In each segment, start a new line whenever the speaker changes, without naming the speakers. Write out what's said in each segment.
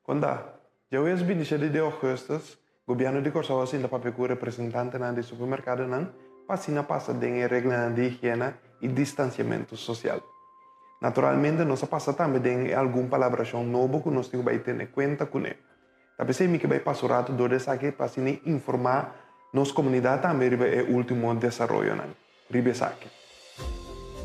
Konta, djawees 27 di ougùstùs, Gobièrnu di Kòrsou a sinta papia ku representantenan di supermerkadonan pa asina pasa den e reglanan di higiena i distansiamentu sosial. Naturalmente nos a pasa tambe den e algun palabrashon nobo ku nos tin ku bai tene kuenta kuné. Ta p'esei mi ke bai pasa un ratu dor di esaki pa asina informá nos komunidat tambe riba e último desaroyonan riba esaki.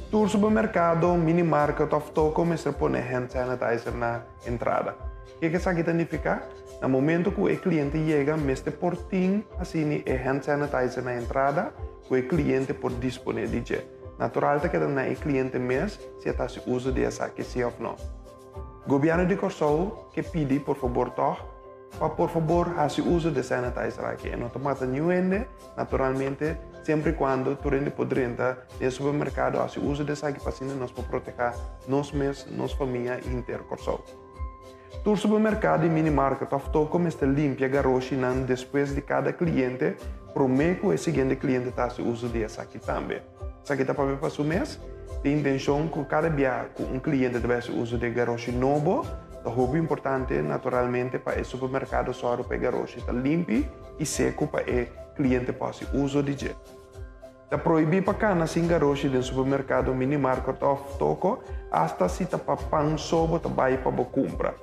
Tur supermerkado, minimarket òf toko mester pone hand sanitizer na entrada. Kiko esaki ta nifiká? Na momento ku e kliente yega mester por tin asina e hand sanitizer na entrada ku e kliente por disponé di dje. Natural ta keda na e kliente mes si e ta hasi uso di esaki si òf no. Gobièrnu di Kòrsou ke pidi por fabor tòg pa por fabor hasi uso di e sanitizer aki. E no ta mata niun hende, naturalmente, semper i kuando tur hende por drenta den e supermerkado hasi uso di esaki pa asina nos por protehá nos mes, nos famia i henter Kòrsou. Tur supermerkado i minimarket òf toko mester limpia garoshinan despues di kada kliente promé ku e siguiente kliente ta hasi uso di esaki tambe. Esaki ta papia pa su mes. Tin intenshon ku kada bia ku un kliente ta bai hasi uso di e garoshi nobo, ta hopi importante naturalmente pa e supermerkado sòru pa e garoshi ta limpi i seku pa e kliente por hasi uso di dje. Ta prohibí pa kana sin garoshi den supermerkado, minimarket òf toko, asta si ta pa pan so bo ta bai pa bo kumpra.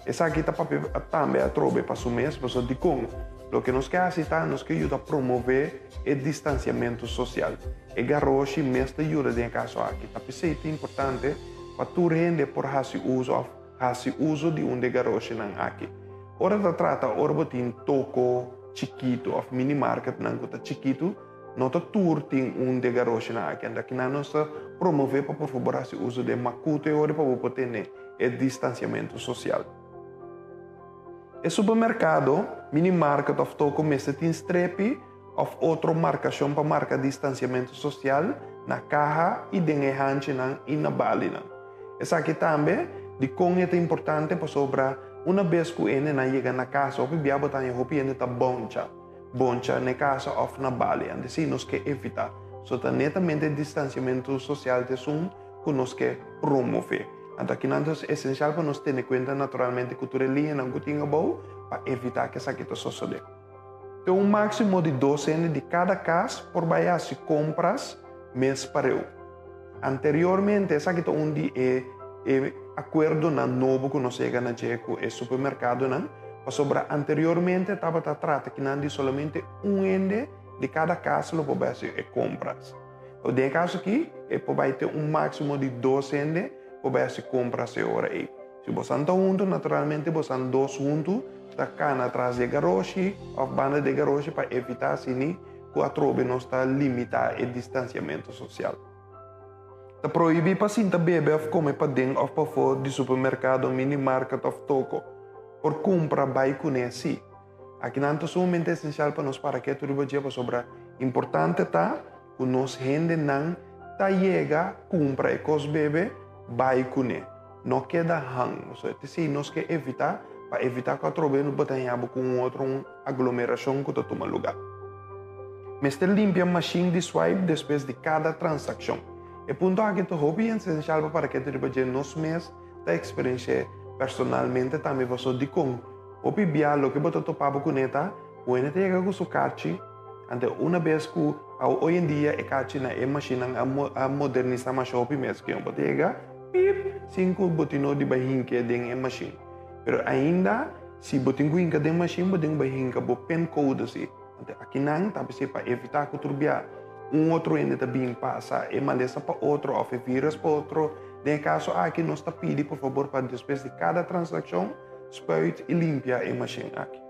Esaki ta papia tambe atrobe pa su mes, pasobra dikon? Loke nos ke hasi ta nos ke yuda promové e distansiamentu sosial. E garoshi mes ta yuda den e kaso aki. Ta p'esei ta importante pa tur hende por hasi uso òf hasi uso di un di e garoshinan aki. Ora ta trata ora bo tin toko chikitu òf minimarketnan ku ta chikitu, no ta tur tin un di e garoshinan aki. Anto akinan nos ta promové pa por fabor hasi uso di e makutu e ora pa bo por tene e distansiamentu sosial. E supermerkado, minimarket òf toko mester tin strepi òf otro markashon pa marka distansiamentu sosial na kaha i den e hanchinan i na balinan. Esaki tambe dikon e ta importante pasobra una bes ku hendenan yega na kas hopi bia bo ta haña hopi hende ta boncha boncha na e kasa òf na bali. Antes si nos ke evitá. So ta netamente distansiamentu sosial ta esun ku nos ke promové. Anto akinan ta esensial pa nos tene kuenta naturalmente ku tur e liñanan ku tin abou pa evitá ku esaki ta sosodé. Te un máksimo di dos hende di kada kas por bai hasi kompras mes pareu. Anteriormente esaki ta un di e e akuerdonan nobo ku nos yega na dje ku e supermerkadonan, pasobra anteriormente tabata trata kinan di solamente un hende di kada kas lo por bai hasi e kompras. Den e kaso aki e por bai te un máksimo di dos hende por bai hasi kompras e ora ei. Si bosan ta huntu, naturalmente bosan dos huntu ta kana tras di e garoshi òf banda di e garoshi pa evitá asini ku atrobe nos ta limitá e distansiamentu sosial. Ta prohibí pa sinta bebe òf kome paden òf pafó di supermerkado, minimarket òf toko. Por kumpra bai kuné sí. Akinan ta sumamente esensial pa nos para ketu riba dje pasobra importante ta ku nos hendenan ta yega kumpra e kos bebe bai kuné. No keda hang. So e si nos ke evitá pa evitá ku atrobe no por ta haña bo ku un otro un aglomerashon ku ta tuma lugá. Mester limpia mashin di swipe despues di kada transakshon. E punto aki ta hopi esensial pa para ketu riba dje nos mes ta eksperensh'é personalmente tambe pasobra dikon Hopi bia loke bo ta topa bo kuné ta ku hende ta yega ku su karchi, anto una bes ku hoy en dia e karchi na e mashinnan a modernisá masha hopi mes ku bo ta yega pip sin ku bo tin no di bai hinka den e mashin. Pero ainda si bo tin ku hinka den mashin bo tin ku bai hinka bo pin code si. Anto akinan ta bisei pa evitá ku tur bia un otro hende ta bin pasa e malesa pa otro òf e virus pa otro. Den e kaso aki nos ta pidi por fabor pa despues di kada transakshon Spuit i limpia e mashin aki.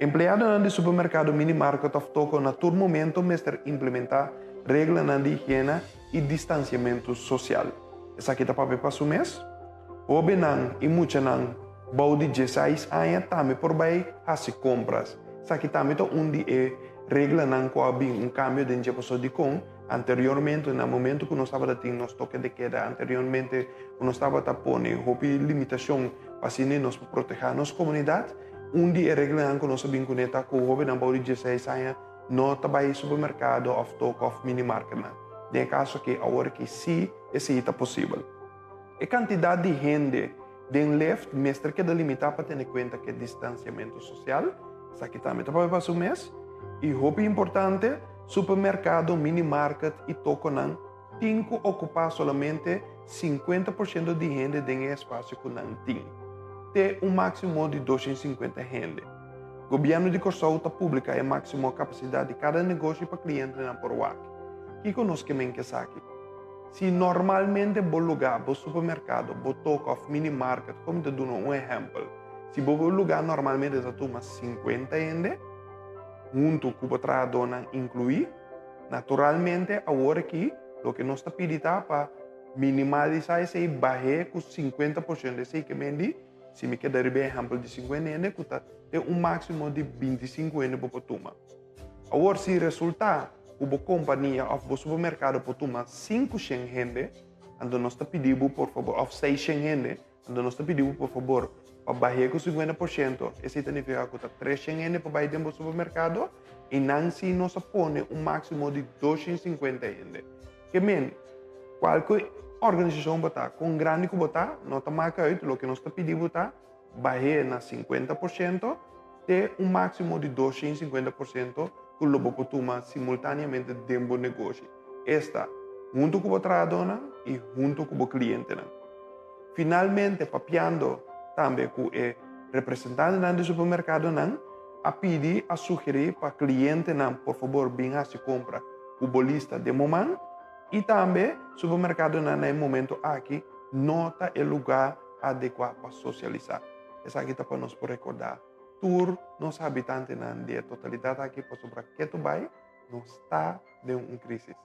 Empleadonan di supermerkado, minimarket òf toko na tur momento mester implementá reglanan di higiena i distansiamentu sosial. Esaki ta papia pa su mes. Hóbennan i muchanan bou di dieseis aña tambe por bai hasi kompras. Esaki tambe ta un di e reglanan ku a bin un kambio den dje pasobra dikon Anteriormente, na momento ku nos tabata tin nos toke de keda, anteriormente ku nos tabata pone hopi limitashon pa asina nos por protehá nos komunidat, un di e reglanan ku nos a bin kuné ta ku hóbennan bou di dieseis aña no ta bai supermerkado òf toko òf minimarketnan. Den e kaso aki, awor aki sí esei ta posibel. E kantidat di hende. Den lift mester keda limitá pa tene kuenta ku e distansiamentu sosial. Esaki tambe ta papia pa su mes. I hopi importante, supermerkado, minimarket i tokonan tin ku okupá solamente 50% di hende den e espasio ku nan tin, te un máksimo di 250 hende. Gobièrnu di Kòrsou ta publiká e máksimo kapasidat di kada negoshi pa klientenan por wak. Kiko nos ke men ku esaki? Si normalmente bo lugá, bo supermerkado, bo toko òf minimarket, kon mi ta duna un ehèmpel, si bo lugá normalmente ta tuma 50 hende, huntu ku bo trahadónan inkluí, naturalmente awor aki loke nos ta pidi ta pa minimalisá esei, bah'é ku 50%. Esei ke men di, si mi keda riba e ehèmpel di 50 hende, ku ta te un máksimo di 25 hende bo por tuma. Awor si resultá ku bo kompania òf bo supermerkado por tuma 500 hende, anto nos ta pidi bo por fabor, òf 600 hende, anto nos ta pidi bo por fabor pa bah'é ku 50%, esei ta nifiká ku ta 300 hende por bai den bo supermerkado i nan si nos a pone un máksimo di 250 hende. Ke men, kualke organisashon bo ta, kon grandi ku bo ta, no ta maka uit, loke nos ta pidi bo ta bah'é na 50% te un máksimo di 250% ku lo bo por tuma simultáneamente den bo negoshi. Esta, huntu ku bo trahadónan i huntu ku bo klientenan. Finalmente, papiando tambe ku e representantenan di supermerkadonan, a pidi, a sugerí pa klientenan por fabor bin hasi kompra ku bo lista den bo man i tambe supermerkadonan na e momento aki no ta e lugá adekuá pa sosialisá. Esaki ta pa nos por rekordá tur nos habitantenan di e totalidat aki pasobra ketu bai nos ta den un krísis.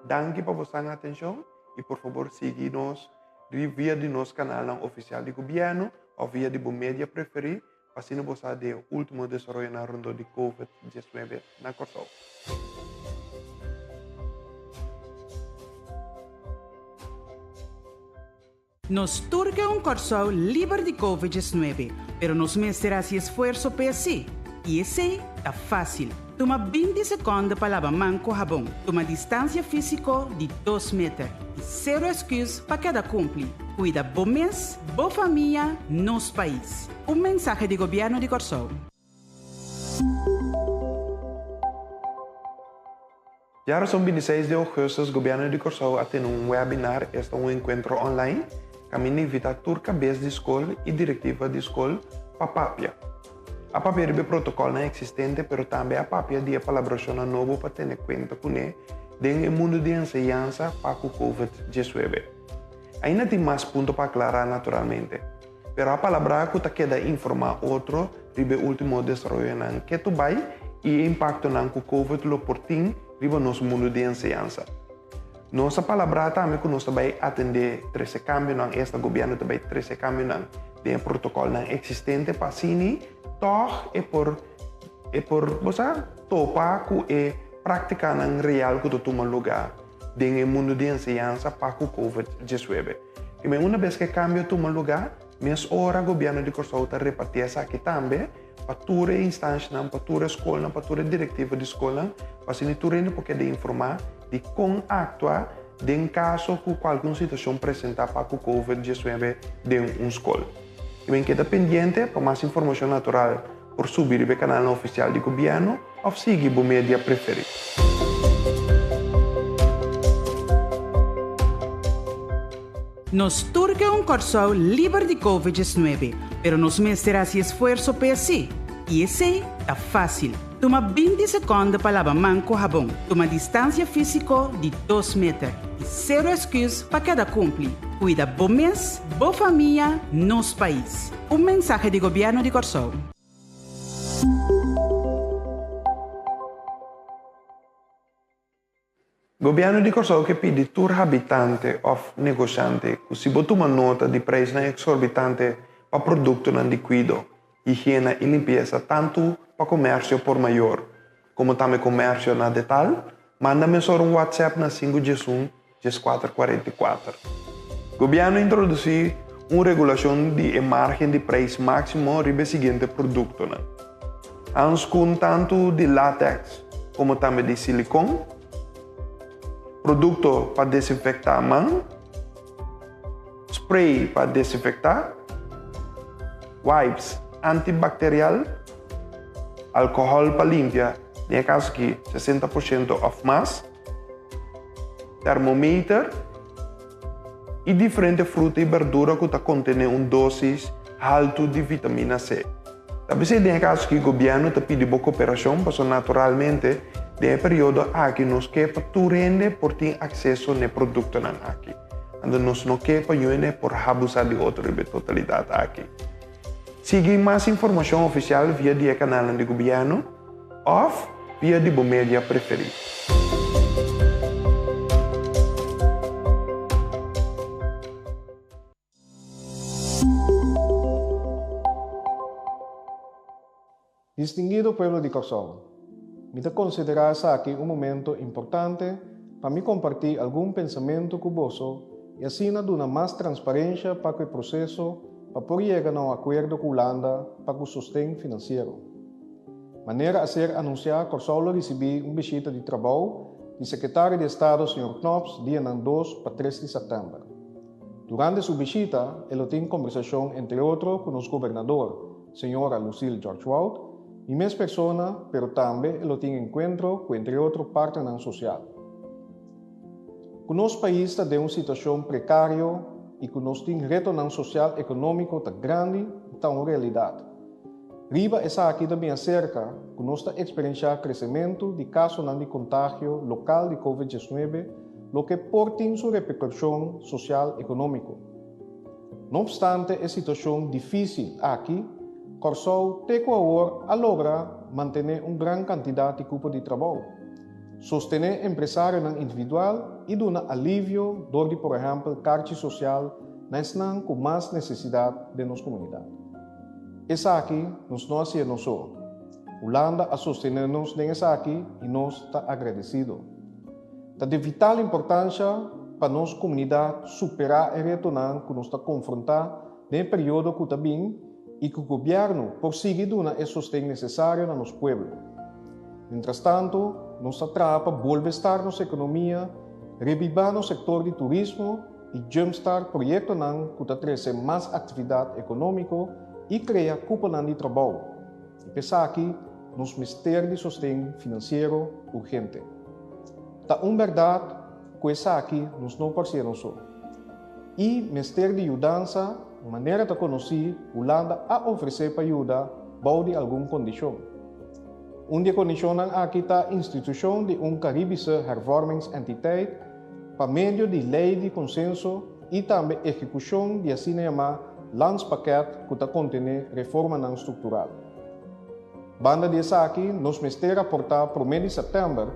Danki pa bosan atenshon i por fabor sigui nos via di nos kanalnan ofisial di gobièrnu òf via di bo media preferí pa asina bo sa di e último desaroyonan rondó di Covid 19 na Kòrsou.
Nos tur ke un Kòrsou liber di Covid 19, pero nos mester hasi esfuerso pa esei. I esei ta fásil. Tuma 20 sekònde pa laba man ku habon, tuma distansia físiko di 2 meter i sero esküs pa keda kumpli. Kuida bo mes, bo famia, nos pais. Un mensahe di Gobièrnu di Kòrsou.
Djarason 26 di ougùstùs Gobièrnu di Kòrsou a tene un webinar, esta un enkuentro online, kaminda invitá tur kabes di skol i direktiva di skol pa papia. A papia riba e protokòlnan eksistente pero tambe a papia di e palabrashonnan nobo pa tene kuenta kuné den e mundu di enseñansa pa ku Covid 19. Ainda tin mas punto pa aklará naturalmente, pero a palabrá ku ta keda informá otro riba e último desaroyonan ketu bai i e impaktonan ku Covid lo por tin riba nos mundu di enseñansa. Nos a palabrá tambe ku nos ta bai atendé trese kambionan, esta gobièrnu ta bai trese kambionan den e protokòlnan eksistente pa asini tòg e por e por bo sa topa ku e práktikanan real ku ta tuma lugá den e mundu di enseñansa pa ku Covid 19. I men una bes ku e kambio tuma lugá, mes ora gobièrnu di Kòrsou ta repartí esaki tambe pa tur e instanshanan, pa tur e skolnan, pa tur e direktiva di skolnan, pa asina tur hende por keda informá di kon aktua den kaso ku kualke un situashon presentá pa ku Covid 19 den un skol. I men keda pendiente pa mas informashon natural por subi riba e kanalnan ofisial di gobièrnu òf sigui bo media preferí.
Nos tur ke un Kòrsou liber di Covid 19, pero nos mester hasi esfuerso pa esei. I esei ta fásil. Tuma 20 sekònde pa laba man ku habon, tuma distansia físiko di 2 meter i sero esküs pa keda kumpli. Kuida bo mes, bo famia, nos pais. Un mensahe di Gobièrnu di Kòrsou.
Gobièrnu di Kòrsou ke pidi tur habitante òf negoshante ku si bo tuma nota di preisnan eksorbitante pa produktonan di kuido, higiena i limpiesa tantu pa komersio por mayor komo tambe komersio na detal, manda mesora un WhatsApp na sinku 11 14 44. Gobièrnu a introdusí un regulashon di e márgen di preis máksimo riba e siguiente produktonan, hanskun tantu di latèks komo tambe di silikon, produkto pa desinfektá man, spray pa desinfektá. Wipes antibacterial, alcohol pa limpia, den e caso aki 60% of mas, termometer y diferente fruta y berdura cu ta contene un dosis haltu di vitamina C. Ta p'esei den e caso aki gobierno ta pidi bo cooperacion pasobra naturalmente den e periodo aki nos ke pa tur hende por tin acceso n'e productonan aki. Anto nos no ke pa yuende por habusa di otro riba e totalidat aki. Sigui mas informashon ofisial via di e kanalnan di gobièrnu òf via di bo media preferí.
Distinguido pueblo di Kòrsou, mi ta konsiderá esaki un momento importante pa mi kompartí algun pensamentu ku boso i asina duna mas transparensha pa ku e proseso pa por yega na un akuerdo ku Hulanda pa ku sosten finansiero. Manera a ser anunsiá Kòrsou lo risibí un bishita di trabou di Sekretario di Estado señor Knops dianan dos pa tres di sèptèmber. Durante su bishita e lo tin kombersashon entre otro ku nos gobernador, Señora Lucille George Wout, mi mes persona, pero tambe e lo tin enkuentro ku entre otro partnernan sosial. Ku nos pais ta den un situashon prekario i ku nos tin retonan sosial ekonómiko ta grandi ta un realidat. Riba esaki ta bin aserka ku nos ta eksperenshá kresementu di kasonan di kontagio lokal di Covid 19 loke por tin su reperkushon sosial ekonómiko. No obstante e situashon difísil aki, Kòrsou te ku awor a logra mantené un gran kantidat di kupo di trabou, sostené empresarionan individual i duna alivio dor di por ehèmpel karchi sosial na esnan ku mas nesesidat den nos komunidat. Esaki nos no hasié nos so. Hulanda a sostené nos den esaki i nos ta agradesido. Ta di vital importansha pa nos komunidat superá e retonan ku nos ta konfrontá den e periodo ku ta bin i ku gobièrnu por sigui duna e sosten nesesario na nos pueblo. Mientrastantu, nos ta traha pa bolbe start nos ekonomia, rebibá nos sektor di turismo i jumpstart proyektonan ku ta trese mas aktividat ekonómiko i krea kuponan di trabou. I p'esaki nos mester di sosten finansiero urgente. Ta un bèrdat ku esaki nos no por hasié nos so. I mester di yudansa, manera ta konosí, Hulanda a ofresé pa yuda bou di algun kondishon. Un di e kondishonnan aki ta institushon di un Caribische Hervormingsentiteit pa medio di lei di konsenso i tambe ehekushon di asina yamá Landspakket ku ta kontené reformanan struktural. Banda di esaki nos mester raportá promé di sèptèmber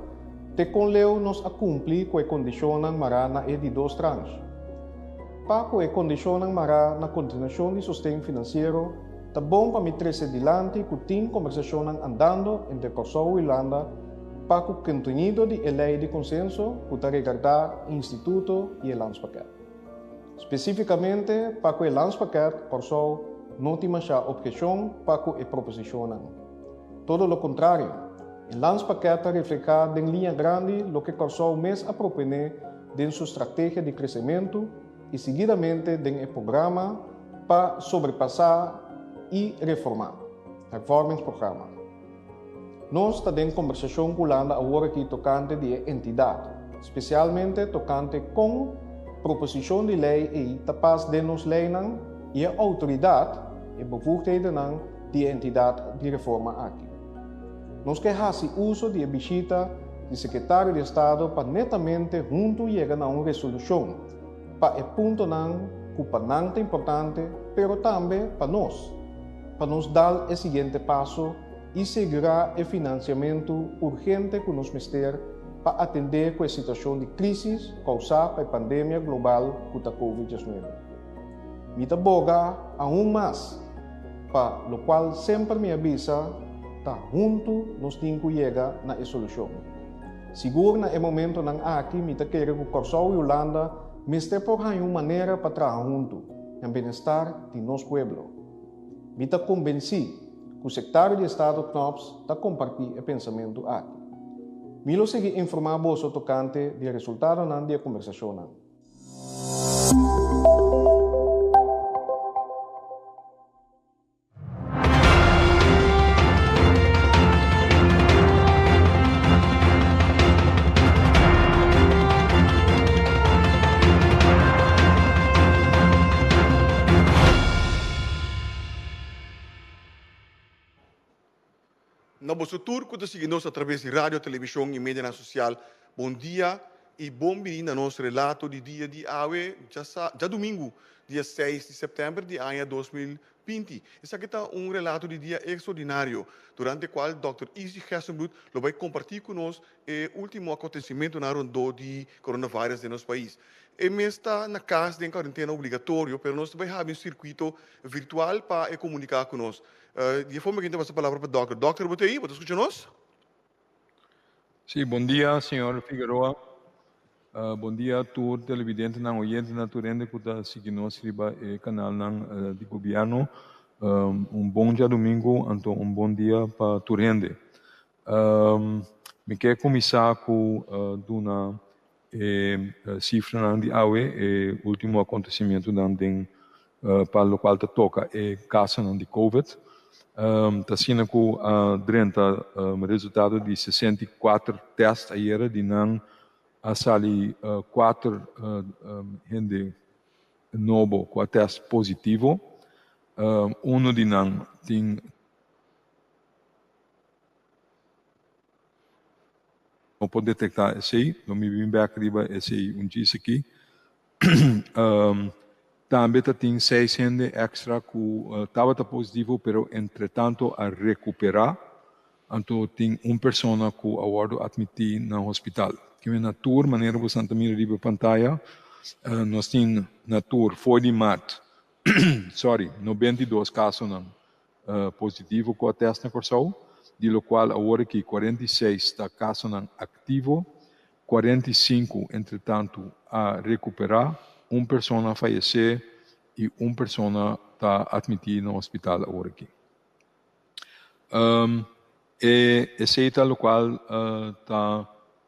te kon leu nos a kumpli ku e kondishonnan mará na e di dos tranche. Pa ku e kondishonnan mará na kontinuashon di sosten finansiero, ta bon pa mi trese dilanti ku tin kombersashonnan andando entre Kòrsou i Hulanda pa ku kontenido di e lei di konsenso ku ta regardá e instituto i e landspakket. Spesífikamente pa ku e landspakket, Kòrsou no tin mashá opheshon pa ku e proposishonnan. Todo lo kontrario, e landspakket ta reflehá den liña grandi loke Kòrsou mes a proponé den su strategia di kresementu i siguidamente den e programa pa sobrepasá i reformá, hervormingsprogramma. Nos ta den kombersashon ku Hulanda aworakí tokante di e entidat, spesialmente tokante kon proposishon di lei ei ta pas den nos leinan i e outoridat, e bevoegdhedennan, di e entidat di reforma aki. Nos ke hasi uso di e bishita di Sekretario di Estado pa netamente huntu yega na un resolushon pa e puntonan ku pa nan ta importante pero tambe pa nos, pa nos dal e siguiente paso i segurá e finansiamentu urgente ku nos mester pa atendé ku e situashon di krísis kousá pa e pandemia global ku ta Covid 19. Mi ta boga aun mas pa lokual semper mi a bisa ta huntu nos tin ku yega na e solushon. Sigur na e momentonan aki mi ta kere ku Kòrsou i Hulanda mester por haña un manera pa traha huntu na benestar di nos pueblo. Mi ta konbensí ku Sektario di Estado Knops ta kompartí e pensamentu aki. Mi lo sigui informá boso tokante di e resultadonan di e kombersashonnan.
boso tur ku ta sigui nos atraves di radio, televishon i medianan sosial, bon dia i bon bini na nos relato di dia di awe, djadumingu, dia seis di sèptèmber di aña 2020. Esaki ta un relato di dia ekstraordinario, durante kual dòkter Izzy Gerstenbluth lo bai kompartí ku nos e último akontesimentunan rondó di coronavirus den nos pais. E mes ta na kas den kuarentena obligatorio, pero nos ta bai habi un sirkuito virtual pa e komuniká ku nos. Di e forma aki mi ta pasa palabra pa dòkter. Dòkter, bo ta ei? Bo ta skucha nos?
Sí, bon dia señor Figueroa. Bon dia tur televidentenan, oyentenan, tur hende ku ta sigui nos riba e kanalnan di gobièrnu. Un bon djadumingu, anto un bon dia pa tur hende. Mi ke kuminsá ku duna e sifranan di awe, e último akontesimentunan den pa lokual ta toka e kasonan di Covid. Ta asina ku a drenta resultado di 64 tèst ayera, di nan a sali kuater hende nobo ku a tèst positivo. Unu di nan tin. No por detektá esei. Lo mi bin bèk riba esei un djis aki. Tambe ta tin seis hende èkstra ku tabata positivo pero entretanto a rekuperá. Anto tin un persona ku a wòrdu atmití na hospital. Kimen na tur manera boso ta mira riba e pantaya nos tin na tur for di mart, sorry, 92 kasonan positivo ku a tèst na Kòrsou, di lokual awor aki 46 ta kasonan aktivo, 45 entretantu a rekuperá, un persona a fayesé i un persona ta atmití na hospital awor aki. E esei ta lokual ta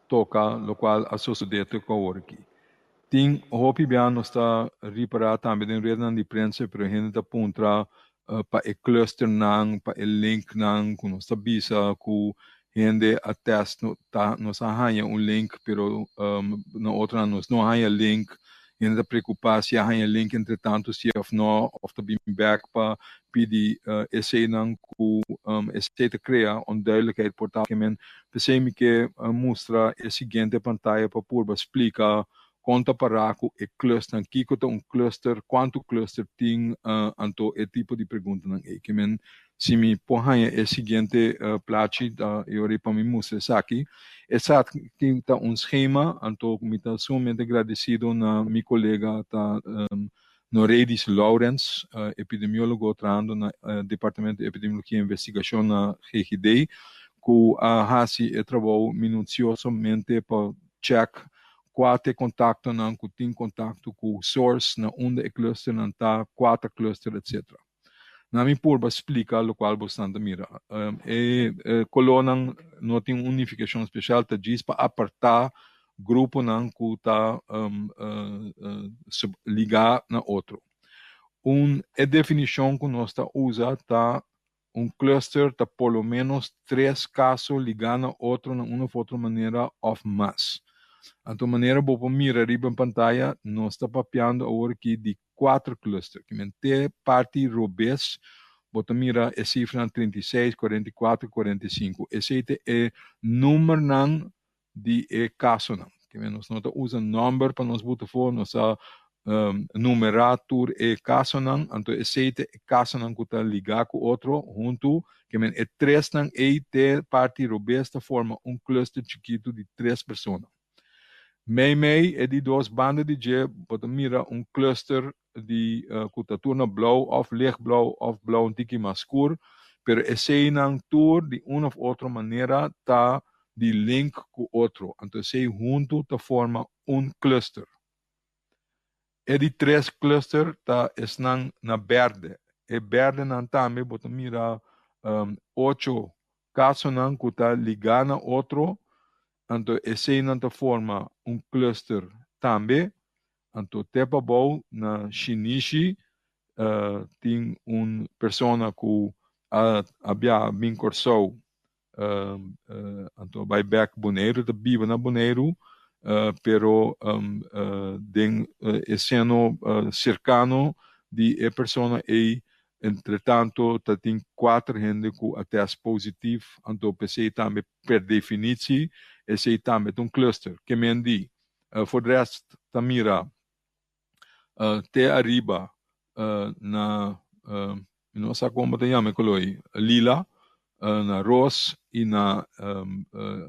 toka lokual a sosodé te ku awor aki. Tin hopi bia nos ta ripará tambe den rednan di prensa pero hende ta puntra pa e clusternan, pa e linknan ku nos ta bisa ku hende a test ta nos a haña un link pero na otronan nos no a haña link. Hende ta preokupá si a haña link entretantu si òf no òf ta bin bèk pa pidi eseinan ku esei ta krea onduidelijkheid por ta. P'esei mi ke mustra e siguiente pantaya pa purba splika kon ta pará ku e clusternan, kiko ta un cluster, kuantu cluster tin, anto e tipo di preguntanan ei. Ke men si mi por haña e siguiente plachi ta e ora ei pa mi mustra esaki. Esaki ta un schema, anto mi ta sumamente gradesido na mi kolega ta Noredis Lourens, epidemiólogo trahando na Departamento di Epidemiologia i Investigashon na GGD, ku a hasi e trabou minusiosamente pa chèk kua ta e kontaktonan ku tin kontakto ku source, na unda e clusternan ta, kua ta cluster, etc. Na mi purba splika lokual bosnan ta mira. E kolónan no tin un unifikashon spesial, ta djis pa apartá gruponan ku ta ligá na otro. Un e definishon ku nos ta usa ta un cluster ta por lo ménos tres kaso ligá na otro na un òf otro manera òf mas. Anto manera bo por mira riba e pantaya nos ta papiando awor aki di kuater cluster. Ki men te parti robes bo ta mira e sifranan 36, 44, 45. Esei ta e numbernan di e kasonan. Ke men nos no ta usa nòmber pa nos buta afó, nos ta numerá tur e kasonan, anto esei ta e kasonan ku ta ligá ku otro huntu, ke men e tresnan ei te parti robes ta forma un cluster chikitu di tres persona. Meimei e di dos banda di dje bo ta mira un cluster di ku ta tur na blou òf lichtblou òf blou un tiki mas skur, pero eseinan tur di un òf otro manera ta di link ku otro, anto esei huntu ta forma un cluster. E di tres cluster ta esnan na bèrdè. E bèrdenan tambe bo ta mira ocho kasonan ku ta ligá na otro, anto eseinan ta forma un cluster tambe. Anto te pabou na Shinishi tin un persona ku a bia bin Kòrsou anto a bai bèk Boneiru, ta biba na Boneiru pero den e seno serkano di e persona ei. Entretanto ta tin kuater hende ku a tèst positif, anto p'esei tambe per definitsi esei tambe ta un cluster. Ke men di? For de rest ta mira te ariba na, mi no sa kon bo ta yama e kolor ei, lila, na ros i na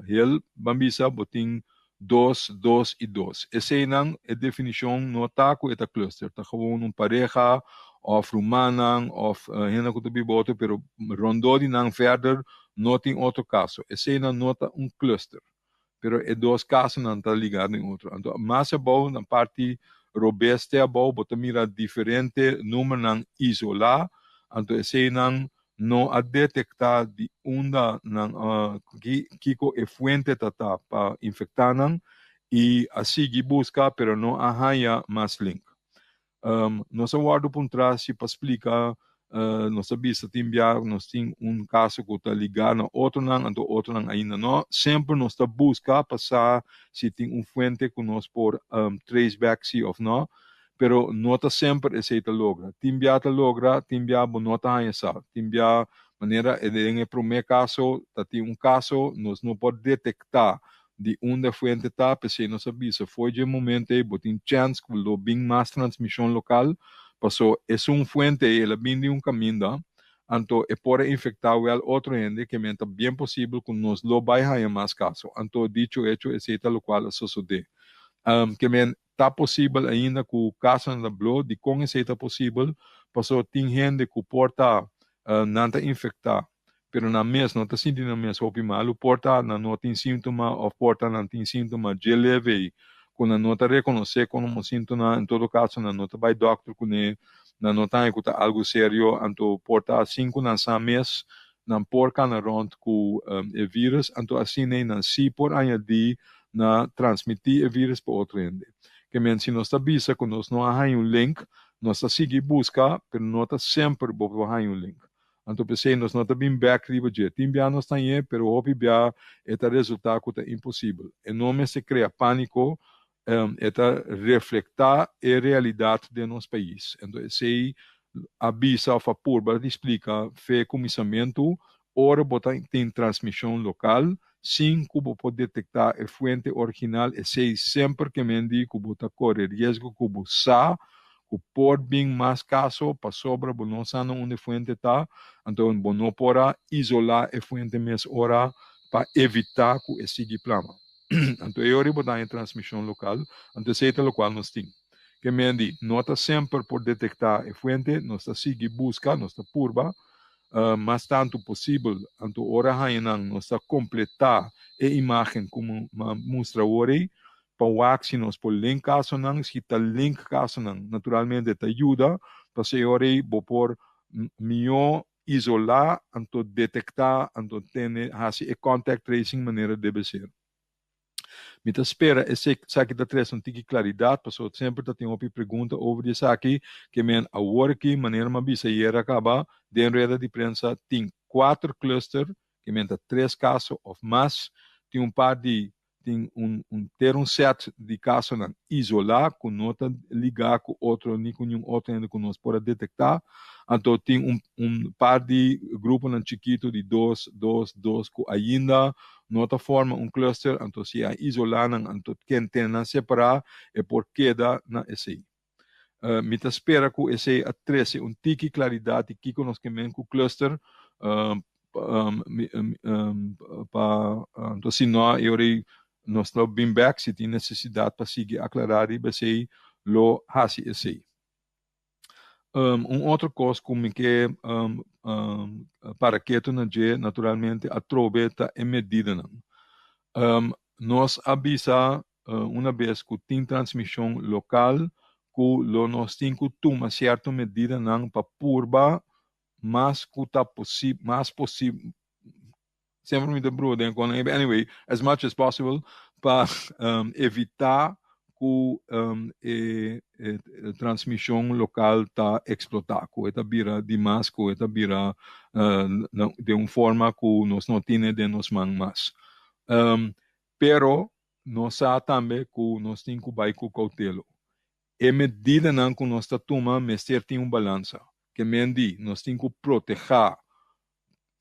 hel, ban bisa bo tin dos, dos i dos. Eseinan e definishon no ta ku e ta cluster, ta gewoon un pareha òf rumannan òf hende ku ta biba otro pero rondó di nan verder no tin otro kaso. Eseinan no ta un cluster, pero e dos kasonan ta ligá den otro. Anto mas abou na parti robes te abou bo ta mira diferente numernan isolá, anto eseinan no a detektá di unda nan a kiko e fuente ta ta pa infektá nan i a sigui buska pero no a haña mas link. Nos a wòrdu puntrá si pa splika nos a bisa tin bia nos tin un kaso ku ta ligá na otronan anto otronan ainda no. Semper nos ta buska pa sa si tin un fuente ku nos por trace back si òf no. Pero no ta semper esei ta logra. Tin bia ta logra, tin bia bo no ta haña sa. Tin bia, manera den e promé kaso, ta tin un kaso, nos no por detektá di unda e fuente ta, p'esei nos a bisa fo'i dje momento ei bo tin chèns ku lo bin mas transmishon lokal, paso esun fuente ei el a bin di un kaminda, anto e por a infektá wèl otro hende, ke men ta bien posibel ku nos lo bai haña mas kaso. Anto dicho hecho esei ta lokual a sosodé. Ke men Ta posibel ainda ku kasanan ta blo? Dikon esei ta posibel? Pasobra tin hende ku por ta nan ta infektá, pero nan mes no ta sinti nan mes hopi malu. Por ta nan no tin síntoma òf por ta nan tin síntoma dje leve ei ku nan no ta rekonosé komo síntoma. En todo kaso nan no ta bai dòkter kuné, nan no ta haña ku ta algu serio. Anto por ta asin ku nan sa mes nan por kana rònt ku e vírus, anto asina ei nan sí por añadí na transmití e vírus pa otro hende. Ke men si nos ta bisa ku nos no a haña un link, nos ta sigui buska, pero no ta semper bo por haña un link. Anto p'esei nos no ta bin bèk riba dje. Tin bia nos ta hañ'é, pero hopi bia e ta resultá ku ta imposibel. E no mester krea pániko, e ta reflektá e realidat den nos pais. Anto esei a bisa òf a purba di splika fe kuminsamentu ora bo ta tin transmishon lokal sin ku bo por detektá e fuente original, esei semper ke men di ku bo ta kore riesgo ku bo sa ku por bin mas kaso pasobra bo no sa na unda e fuente ta, anto bo no por a isolá e fuente mes ora pa evitá ku e sigui plama. Anto e ora bo ta haña transmishon lokal, anto esei ta lokual nos tin. Ke men di, no ta semper por detektá e fuente, nos ta sigui buska, nos ta purba mas tantu posibel, anto ora haña nan nos ta kompletá e imágen ku mi a mustra awor ei, pa wak si nos por link kasonan, si ta link kasonan naturalmente ta yuda, pasobra e ora ei bo por mihó isolá, anto detektá, anto tene hasi e contact tracing manera debe ser. Mi ta spera esaki ta trese un tiki klaridat pasobra semper ta tin hopi pregunta over di esaki ke men awor aki manera mi a bisa ayera kaba den rueda di prensa tin kuater cluster ke men ta tres kaso of mas tin un par di tin un un ter un set di kasonan isolá ku no ta ligá ku otro ni ku niun otro hende ku nos por a detektá. Anto tin un un par di gruponan chikitu di dos, dos, dos ku ainda no ta forma un cluster, anto si a isolá nan anto ken tene nan separá e por keda na esei. Mi ta spera ku esei a trese un tiki klaridat di kiko nos ke men ku cluster pa anto si no e ora ei nos lo bin bek si tin nesesidat pa sigui aklará riba esei lo hasi esei. Un otro kos ku mi ke para ketu na dje naturalmente atrobe ta e medidanan. Nos a bisa una bes ku tin transmishon lokal ku lo nos tin ku tuma sierto medidanan pa purba mas ku ta posib mas posib semper mi ta brua den kon anyway as much as possible pa evita ku e transmishon lokal ta eksplotá ku e ta bira dimas ku e ta bira den un forma ku nos no tine den nos man mas. Pero nos sa tambe ku nos tin ku bai ku koutelo. E medidanan ku nos ta tuma mester tin un balansa. Ke men di, nos tin ku protehá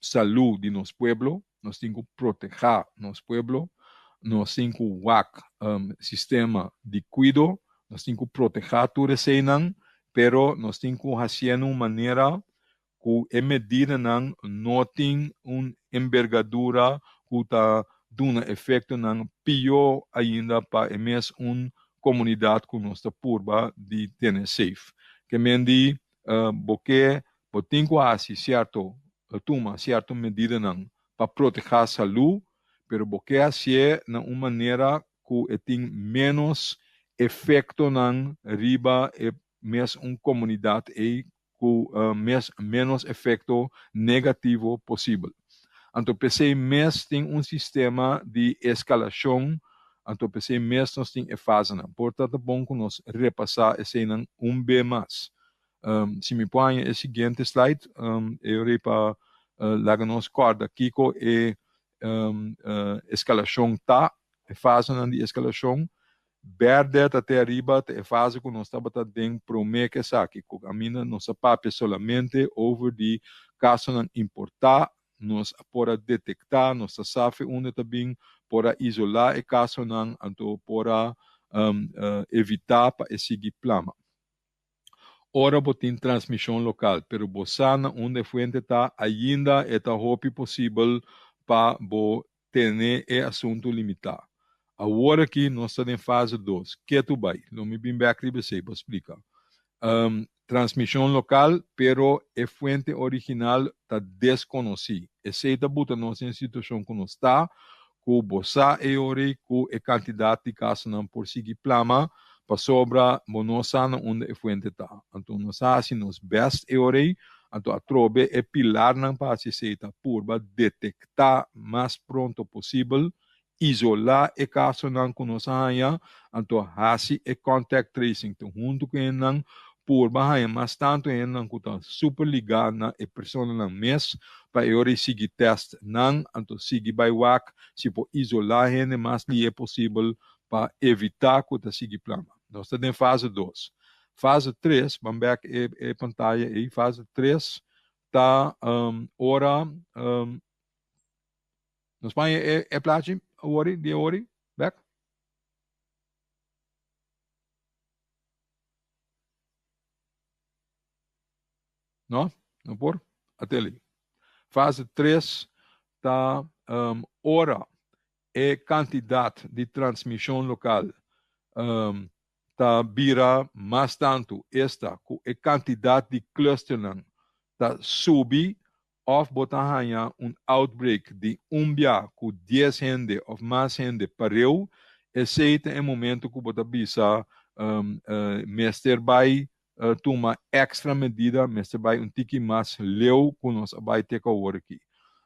salú di nos pueblo, nos tin ku protehá nos pueblo, nos tin ku wak sistema di kuido, nos tin ku protehá tur eseinan, pero nos tin ku hasié na un manera ku e medidanan no tin un embergadura ku ta duna efektonan pió ainda pa e mes un komunidat ku nos ta purba di tene safe. Ke men di bo ke bo tin ku hasi sierto tuma sierto medidanan pa protehá salú, pero bo ke hasié na un manera ku e tin ménos efektonan riba e mes un komunidat ei ku mes ménos efekto negativo posibel. Anto p'esei mes tin un sistema di eskalashon, anto p'esei mes nos tin e fasenan. Por ta ta bon ku nos repasá eseinan un be mas. Si mi por haña e siguiente slide, e ora ei pa laga nos kòrda kiko e eskalashon ta, e fasenan di eskalashon. Bèrdè ta te ariba ta e fase ku nos tabata den promé ku esaki, ku kaminda nos a papia solamente over di kasonan importá, nos a por a detektá, nos ta sa fe unda ta bin, por a isolá e kasonan, anto por a evitá pa e sigui plama. Ora bo tin transmishon lokal, pero bo sa na unda e fuente ta, ainda e ta hopi posibel pa bo tene e asuntu limitá. Awor aki nos ta den fase dos. Ketu bai. Lo mi bin bek riba esei pa splika. Transmishon lokal, pero e fuente original ta deskonosí. Esei ta buta nos den situashon ku nos ta, ku bo sa e ora ei ku e kantidat di kasonan por sigui plama pasobra bo no sa na unda e fuente ta. Anto nos a hasi nos bèst e ora ei, anto atrobe e pilarnan pa hasi esei ta purba detektá mas pronto posibel, isolá e kasonan ku nos a haña, anto hasi e contact tracing te huntu ku hendenan, purba haña mas tantu hendenan ku ta super ligá na e personanan mes pa e ora ei sigui tèst nan, anto sigui bai wak si por isolá hende mas lihe posibel pa evitá ku ta sigui plama. Nos ta den fase dos. Fase tres, ban bèk e e pantaya ei, fase tres ta ora nos paña e e plachi awor di awor bèk. No? No por? Ateli. Fase tres ta ora e kantidat di transmishon lokal ta bira mas tantu, esta ku e kantidat di klusternan ta subi òf bo ta haña un outbreak di un bia ku dies hende òf mas hende pareu, esei ta e momento ku bo ta bisa mester bai tuma èkstra medida, mester bai un tiki mas leu ku nos a bai te ku awor aki.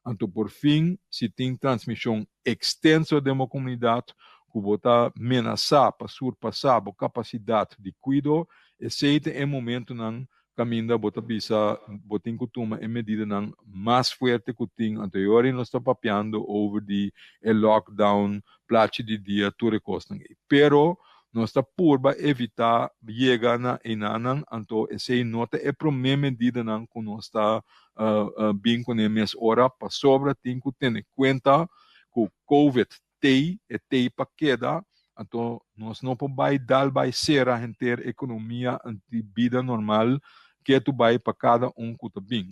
Anto por fin si tin transmishon ekstenso den bo komunidat ku bo ta menasá pa surpasá bo kapasidat di kuido, esei ta e momentunan kaminda bo ta bisa bo tin ku tuma e medidanan mas fuerte ku tin. Anto e ora ei nos ta papiando over di e lockdown, plachi di dia, tur e kosnan ei. Pero nos ta purba evitá yega na einanan, anto esei no ta e promé medidanan ku nos ta bin kuné mes ora, pasobra tin ku tene kuenta ku covid tei, e tei pa keda, anto nos no por bai dal bai sera henter ekonomia di bida normal ketu bai pa kada un ku ta bin.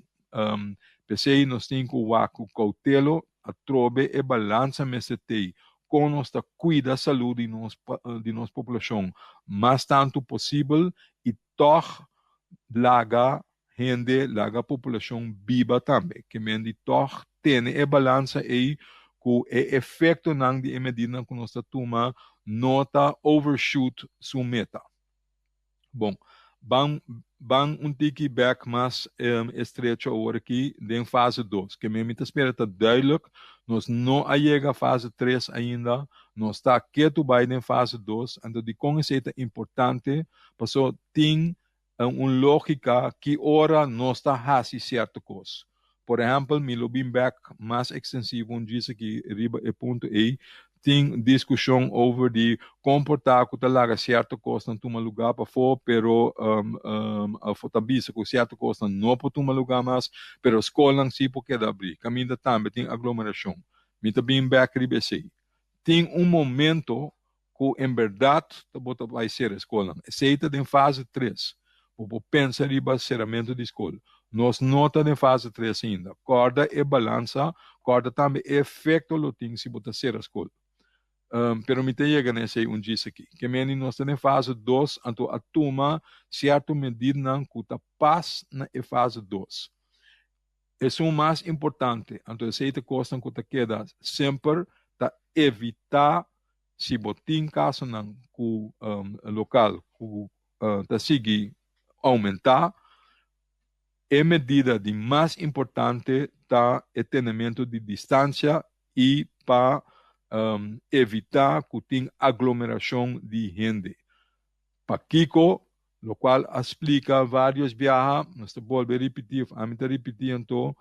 P'esei nos tin ku wak ku koutelo atrobe e balansa mester tei kon nos ta kuida salú di nos di nos populashon mas tantu posibel i tòg laga hende, laga populashon biba tambe. Ke men di tòg tene e balansa ei ku e efektonan di e medidanan ku nos ta tuma no ta overshoot su meta. Bon, ban ban un tiki bek mas estrecho awor aki den fase dos. Ke men mi ta spera ta duidelijk, nos no a yega fase tres ainda, nos ta ketu bai den fase dos, anto dikon esei ta importante? Paso tin un lógika ki ora nos ta hasi sierto kos. Por ehèmpel, mi lo bin bèk mas ekstensivo un djis aki riba e punto ei. Tin diskushon over di kon por ta ku ta laga sierto kosnan tuma lugá pafó, pero afó ta bisa ku sierto kosnan no por tuma lugá mas, pero skolnan sí por keda abrí. Kaminda tambe tin aglomerashon. Mi ta bin bèk riba esei. Tin un momento ku en bèrdat ta bo ta bai sera e skolnan. Esei ta den fase tres. Bo por pensa riba seramentu di skol. Nos no ta den fase tres ainda. Kòrda e balansa, kòrda tambe e efekto lo tin si bo ta sera skol. Pero mi ta yega na esei un djis aki. Ke meni nos ta den fase dos, anto a tuma sierto medidanan ku ta pas na e fase dos. Esun mas importante, anto esei ta kosnan ku ta keda semper, ta evitá si bo tin kasonan ku lokal ku ta sigui oumentá, e medida di mas importante ta e tenementu di distansia i pa evitá ku tin aglomerashon di hende. Pakiko? Lokual a splika vários biaha, nos ta bolbe ripití òf ami ta ripití anto,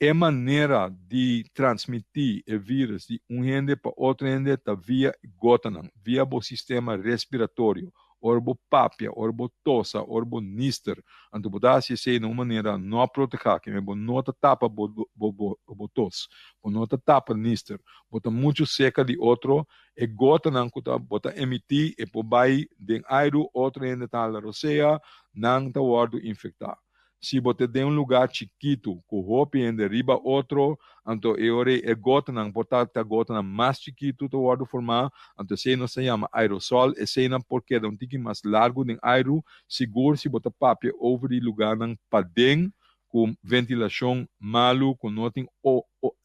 e manera di transmití e vírus di un hende pa otro hende ta via gotanan, via bo sistema respiratorio. Ora bo papia, ora bo tosa, ora bo nister, anto bo ta hasi esei na un manera no protehá, keme bo no ta tapa bo bo tos, bo no ta tapa nister, bo ta muchu seka di otro, E gotanan ku ta bo ta emití e por bai den airu, otro hende ta hala rosea, nan ta wòrdu infektá. Si bo ta den un lugá chikitu ku hopi hende riba otro, anto e ora ei e gotanan por ta ta gotanan mas chikitu ta wòrdu formá, anto esei nos ta yama aerosol, eseinan por keda un tiki mas largu den airu, sigur si bo ta papia over di lugánan paden ku ventilashon malu, ku no tin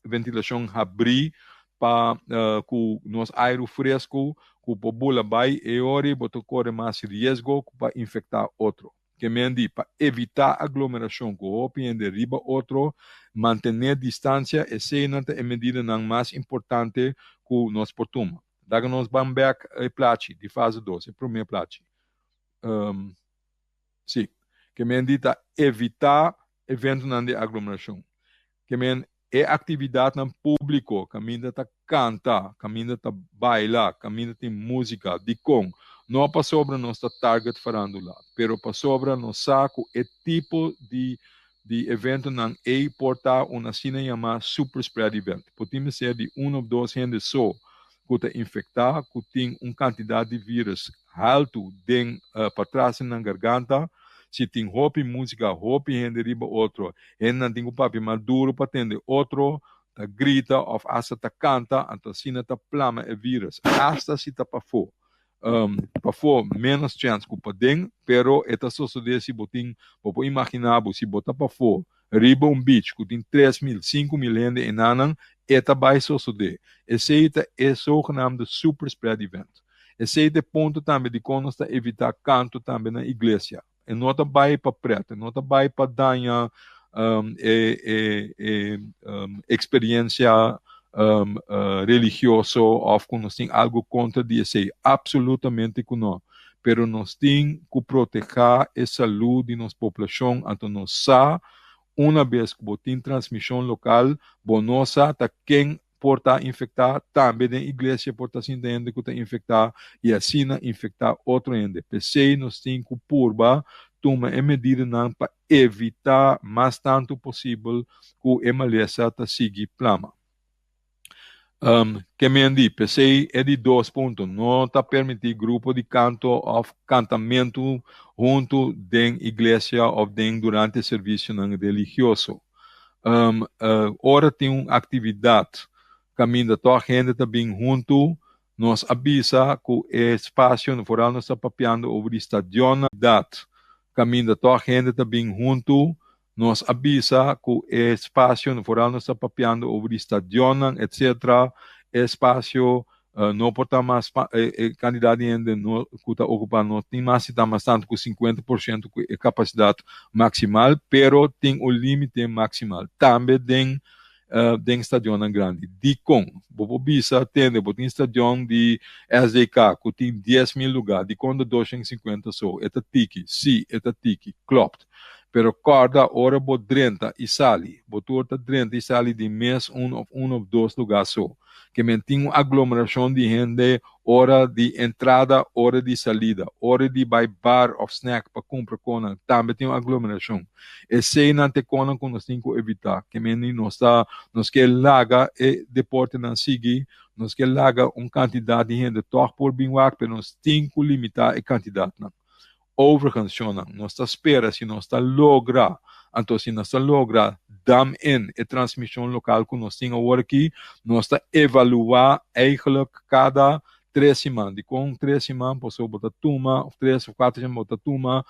ventilashon habrí pa ku nos airu fresku ku por bula bai e ora bo ta kore mas riesgo ku pa infektá otro. Ke men di pa evitá aglomerashon ku hopi hende riba otro, mantené distansia, eseinan ta e medidanan mas importante ku nos por tuma. Laga nos ban bèk e plachi di fase dos, e promé plachi. Sí. Ke men di ta evitá eventonan di aglomerashon. Ke men e aktividatnan públiko kaminda ta kanta, kaminda ta baila, kaminda tin músika. Dikon? No pasobra nos ta target farándula, pero pasobra nos sa ku e tipo di di eventonan ei por ta un asina yamá super spread event. Por tin mester di un òf dos hende so ku ta infektá ku tin un kantidat di vírus haltu den patras den nan garganta. Si tin hopi músika, hopi hende riba otro, hendenan tin ku papia mas duru pa tende otro, ta grita òf asta ta kanta, anto asina ta plama e vírus, asta si ta pafó. Pafó ménos chèns ku paden, pero e ta sosodé si bo tin, bo por imaginá bo si bo ta pafó riba un beach ku tin 3000, 5000 hende enanan, e ta bai sosodé. Esei ta e zogenaamde super spread event. Esei ta e punto tambe dikon nos ta evitá kanto tambe na iglesia. E no ta bai pa pret, e no ta bai pa daña e e e experiencia religioso of ku nos tin algo kontra di esei. Absolutamente ku no. Pero nos tin ku protehá e salú di nos poblashon, anto nos sa una bes ku bo tin transmishon lokal, bo no sa ta ken por ta infektá, tambe den iglesia por ta sinta hende ku ta infektá i asina infektá otro hende. P'esei nos tin ku purba tuma e medidanan pa evitá mas tantu posibel ku e malesa ta sigui plama. Ke men di? P'esei e di dos punto, no ta permití grupo di kanto òf kantamentu huntu den iglesia òf den durante servisionan religioso. Ora tin un aktividat kaminda tòg hende ta bin huntu, nos a bisa ku e spasio, foral nos ta papiando over di stadionnan, dat kaminda tòg hende ta bin huntu, nos a bisa ku e spasio, foral nos ta papiando over di stadionnan, etcetera, e spasio no por ta mas e kantidat di hende no ku ta okupá no tin mas si ta mas tantu ku 50% ku e kapasidat maksimal, pero tin un límite maksimal tambe den den stadionnan grandi. Dikon? Bo por bisa, tende, bo tin stadion di SDK ku tin 10.000 lugá, dikon ta 250 so? E ta tiki? Sí, e ta tiki, klopt. Pero kòrda ora bo drenta i sali, bo tur ta drenta i sali di mes un òf un òf dos lugá so. Ke men tin un aglomerashon di hende ora di entrada, ora di salida, ora di bai bar òf snack pa kumpra konan tambe tin un aglomerashon. Eseinan ta e konan ku nos tin ku evitá. Ke men di nos ta nos ke laga e deportenan sigui, nos ke laga un kantidat di hende tòg por bin wak pero nos tin ku limitá e kantidatnan. Overigens, shonnan, nos ta spera si nos ta logra, anto si nos ta logra dam in e transmishon lokal ku nos tin awor aki, nos ta evaluá eigenlijk kada tres siman. Dikon tres siman? Pasobra bo ta tuma, òf tres òf kuater siman, bo ta tuma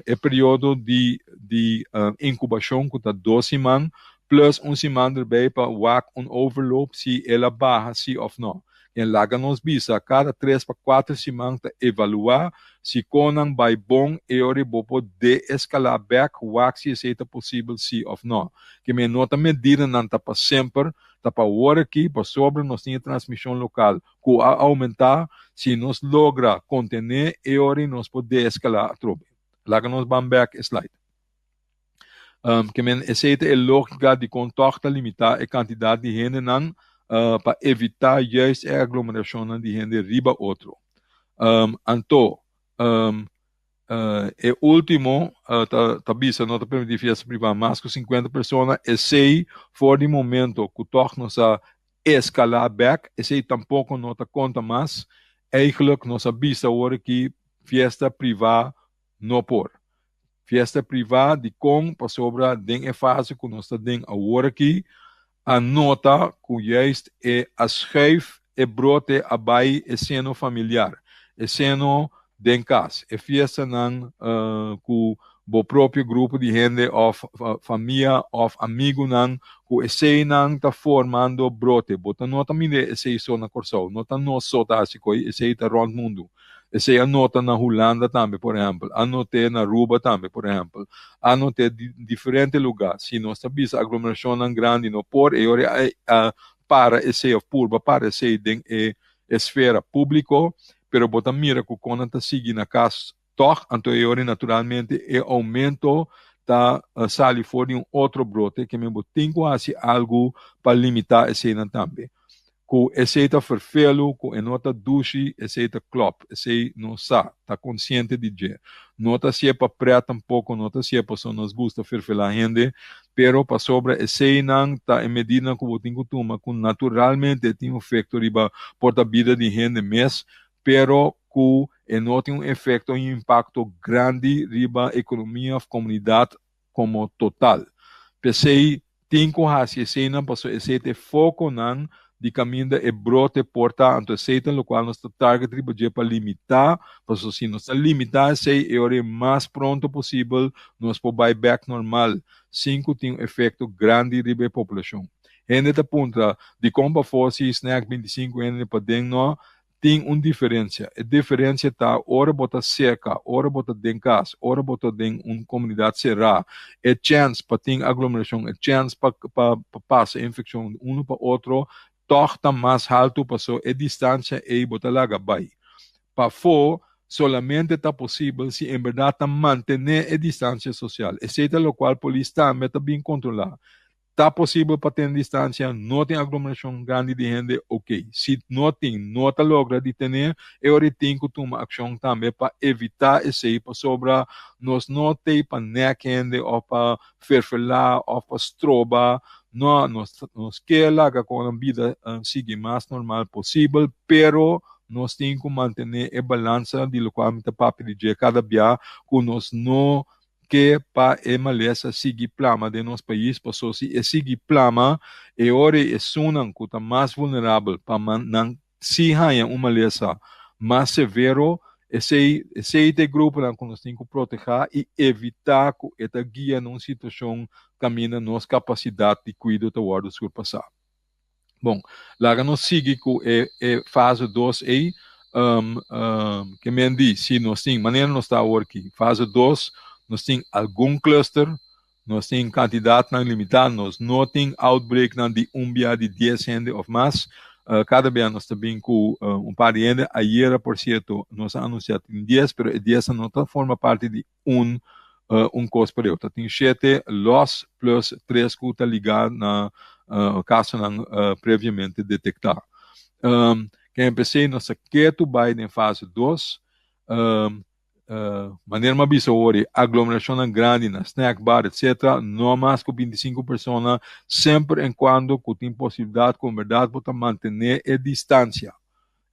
e periodo di di inkubashon ku ta dos siman plus un siman derbei pa wak un overloop si el a baha si òf no. Den laga nos bisa kada tres pa kuater siman ta evaluá si konan bai bon e ora bo por de-eskalá bèk wak si esei ta posibel si òf nò. Ke men no ta medidanan ta pa semper, ta pa awor aki pasobra nos tin e transmishon lokal ku a oumentá, si nos logra kontené e ora nos por de-eskalá atrobe. Laga nos ban bèk e slide. Ke men esei ta e lógika dikon tòg ta limitá e kantidat di hendenan pa evitá juist e aglomerashonnan di hende riba otro. Anto, e último ta bisa no ta permití fiesta privá mas ku sinkuenta persona, esei for di momento ku tòg nos a eskalá bèk, esei tampoko no ta konta mas. Eigentlik nos a bisa awor aki fiesta privá no por. Fiesta privá, dikon? Pasobra den e fase ku nos ta den awor aki, a nota ku juist e a schuif e brote a bai e seno familiar, e seno den kas, e fiestanan ku bo propio grupo di hende òf famia òf amigunan, ku eseinan ta formando brote. Bo ta nota mira esei so na Kòrsou, no ta nos so ta hasi koi, esei ta rònt mundu. Esei a nota na Hulanda tambe, por ehèmpel. A not'é na Aruba tambe, por ehèmpel. A not'é di diferente lugá. Si nos ta bisa aglomerashonnan grandi no por, e ora a a para esei òf purba para esei den e esfera públiko, pero bo ta mira ku kon nan ta sigui na kas tòg, anto e ora naturalmente e oumento ta sali for di un otro brote, ke men bo tin ku hasi algu pa limitá eseinan tambe. Ku esei ta ferfelu, ku e no ta dushi, esei ta klòp. Esei nos sa, ta konsiente di dje. No ta hasié pa prèt tampoko, no ta hasié pasobra nos gusta ferfelá hende, pero pasobra eseinan ta e medidanan ku bo tin ku tuma ku naturalmente tin un efekto riba por ta bida di hende mes, pero ku e no tin un efekto i un impakto grandi riba ekonomia òf komunidat komo total. P'esei tin ku hasi eseinan pasobra esei ta e fokonan di kaminda e brote por ta, anto esei ta lokual nos ta target riba dje pa limitá, pasobra si nos ta limitá esei e ora e mas pronto posibel nos por bai bèk normal sin ku tin un efekto grandi riba e populashon. Hende ta puntra dikon pafó si snack 25 hende paden no Tin un diferencia. E diferencia ta ora bo ta cerca, ora bo ta den cas, ora bo ta den un comunidad cerá, e chens pa tin aglomeracion, e chens pa pa pasa e infeccion di uno pa otro tog ta mas halto paso e distancia ey bo ta laga bay. Pafó solamente ta posibel si en berdad ta mantene e distancia social. Esey ta locual polis tambe ta bin controla. Ta posibel pa tene distancia, no tin aglomeracion grandi di hende, ok. Si no tin, no ta logra di tene, e ora tin cu tuma accion tambe pa evita esey, pasobra nos no t'ey pa nek hende of pa ferfela of pa stroba, no, nos nos kier laga con nan bida sigui mas normal posibel, pero nos tin cu mantene e balansa di locual mi ta papia di dje cada bia, cu nos no ke pa e malesa sigui plama den nos pais paso si e sigui plama e ora ei esunnan ku ta mas vulnerabel pa nan si haña un malesa mas severo esei esei ta e gruponan ku nos tin ku protehá i evitá ku e ta guia na un situashon kaminda nos kapasidat di kuido ta wòrdu surpasá. Bon, laga nos sigui ku e e fase dos ei. Ke men di, si nos tin, manera nos ta awor aki, fase dos, nos tin algun cluster, nos tin kantidatnan limitá, nos no tin outbreaknan di un bia di dies hende òf mas. Kada bia nos ta bin ku un par di hende. Ayera, por sierto, nos a anunsiá tin dies, pero e diesnan no ta forma parti di un. un kos pareu. Ta tin shete lòs plus tres ku ta ligá na kasonan previamente detektá. Ke p'esei nos ta ketu bai den fase dos. Manera mi a bisa awor, e aglomerashonnan grandi na snack bar etcetera no mas ku 25 persona semper en kuando ku tin posibilidat ku en bèrdat bo ta mantené e distansia.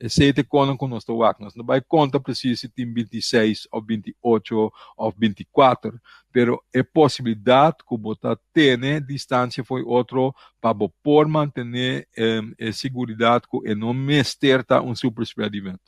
Esei ta e konan ku nos ta wak. Nos no bai konta presis si tin 26 òf 28 òf 24, pero e posibilidat ku bo ta tene distansia for otro pa bo por mantené e siguridat ku e no mester ta un super spread event.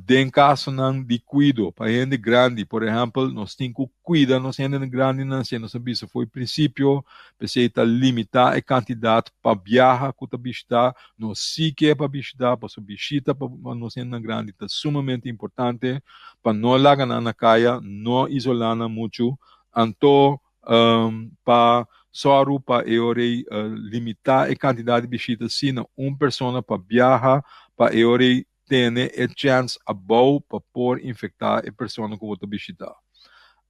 Den kasonan di kuido pa hende grandi, por ehèmpel, nos tin ku kuida nos hendenan grandinan, si nos a bisa for e prinsipio, p'esei ta limitá e kantidat pa biaha ku ta bishitá. Nos sí ke pa bishitá, pasobra bishita pa nos hendenan grandi ta sumamente importante pa no laga nan na kaya, no isolá nan muchu. Anto pa sòru pa e ora ei limitá e kantidat di bishita si na un persona pa biaha pa e ora ei tene e chèns abou pa por infektá e persona ku bo ta bishitá.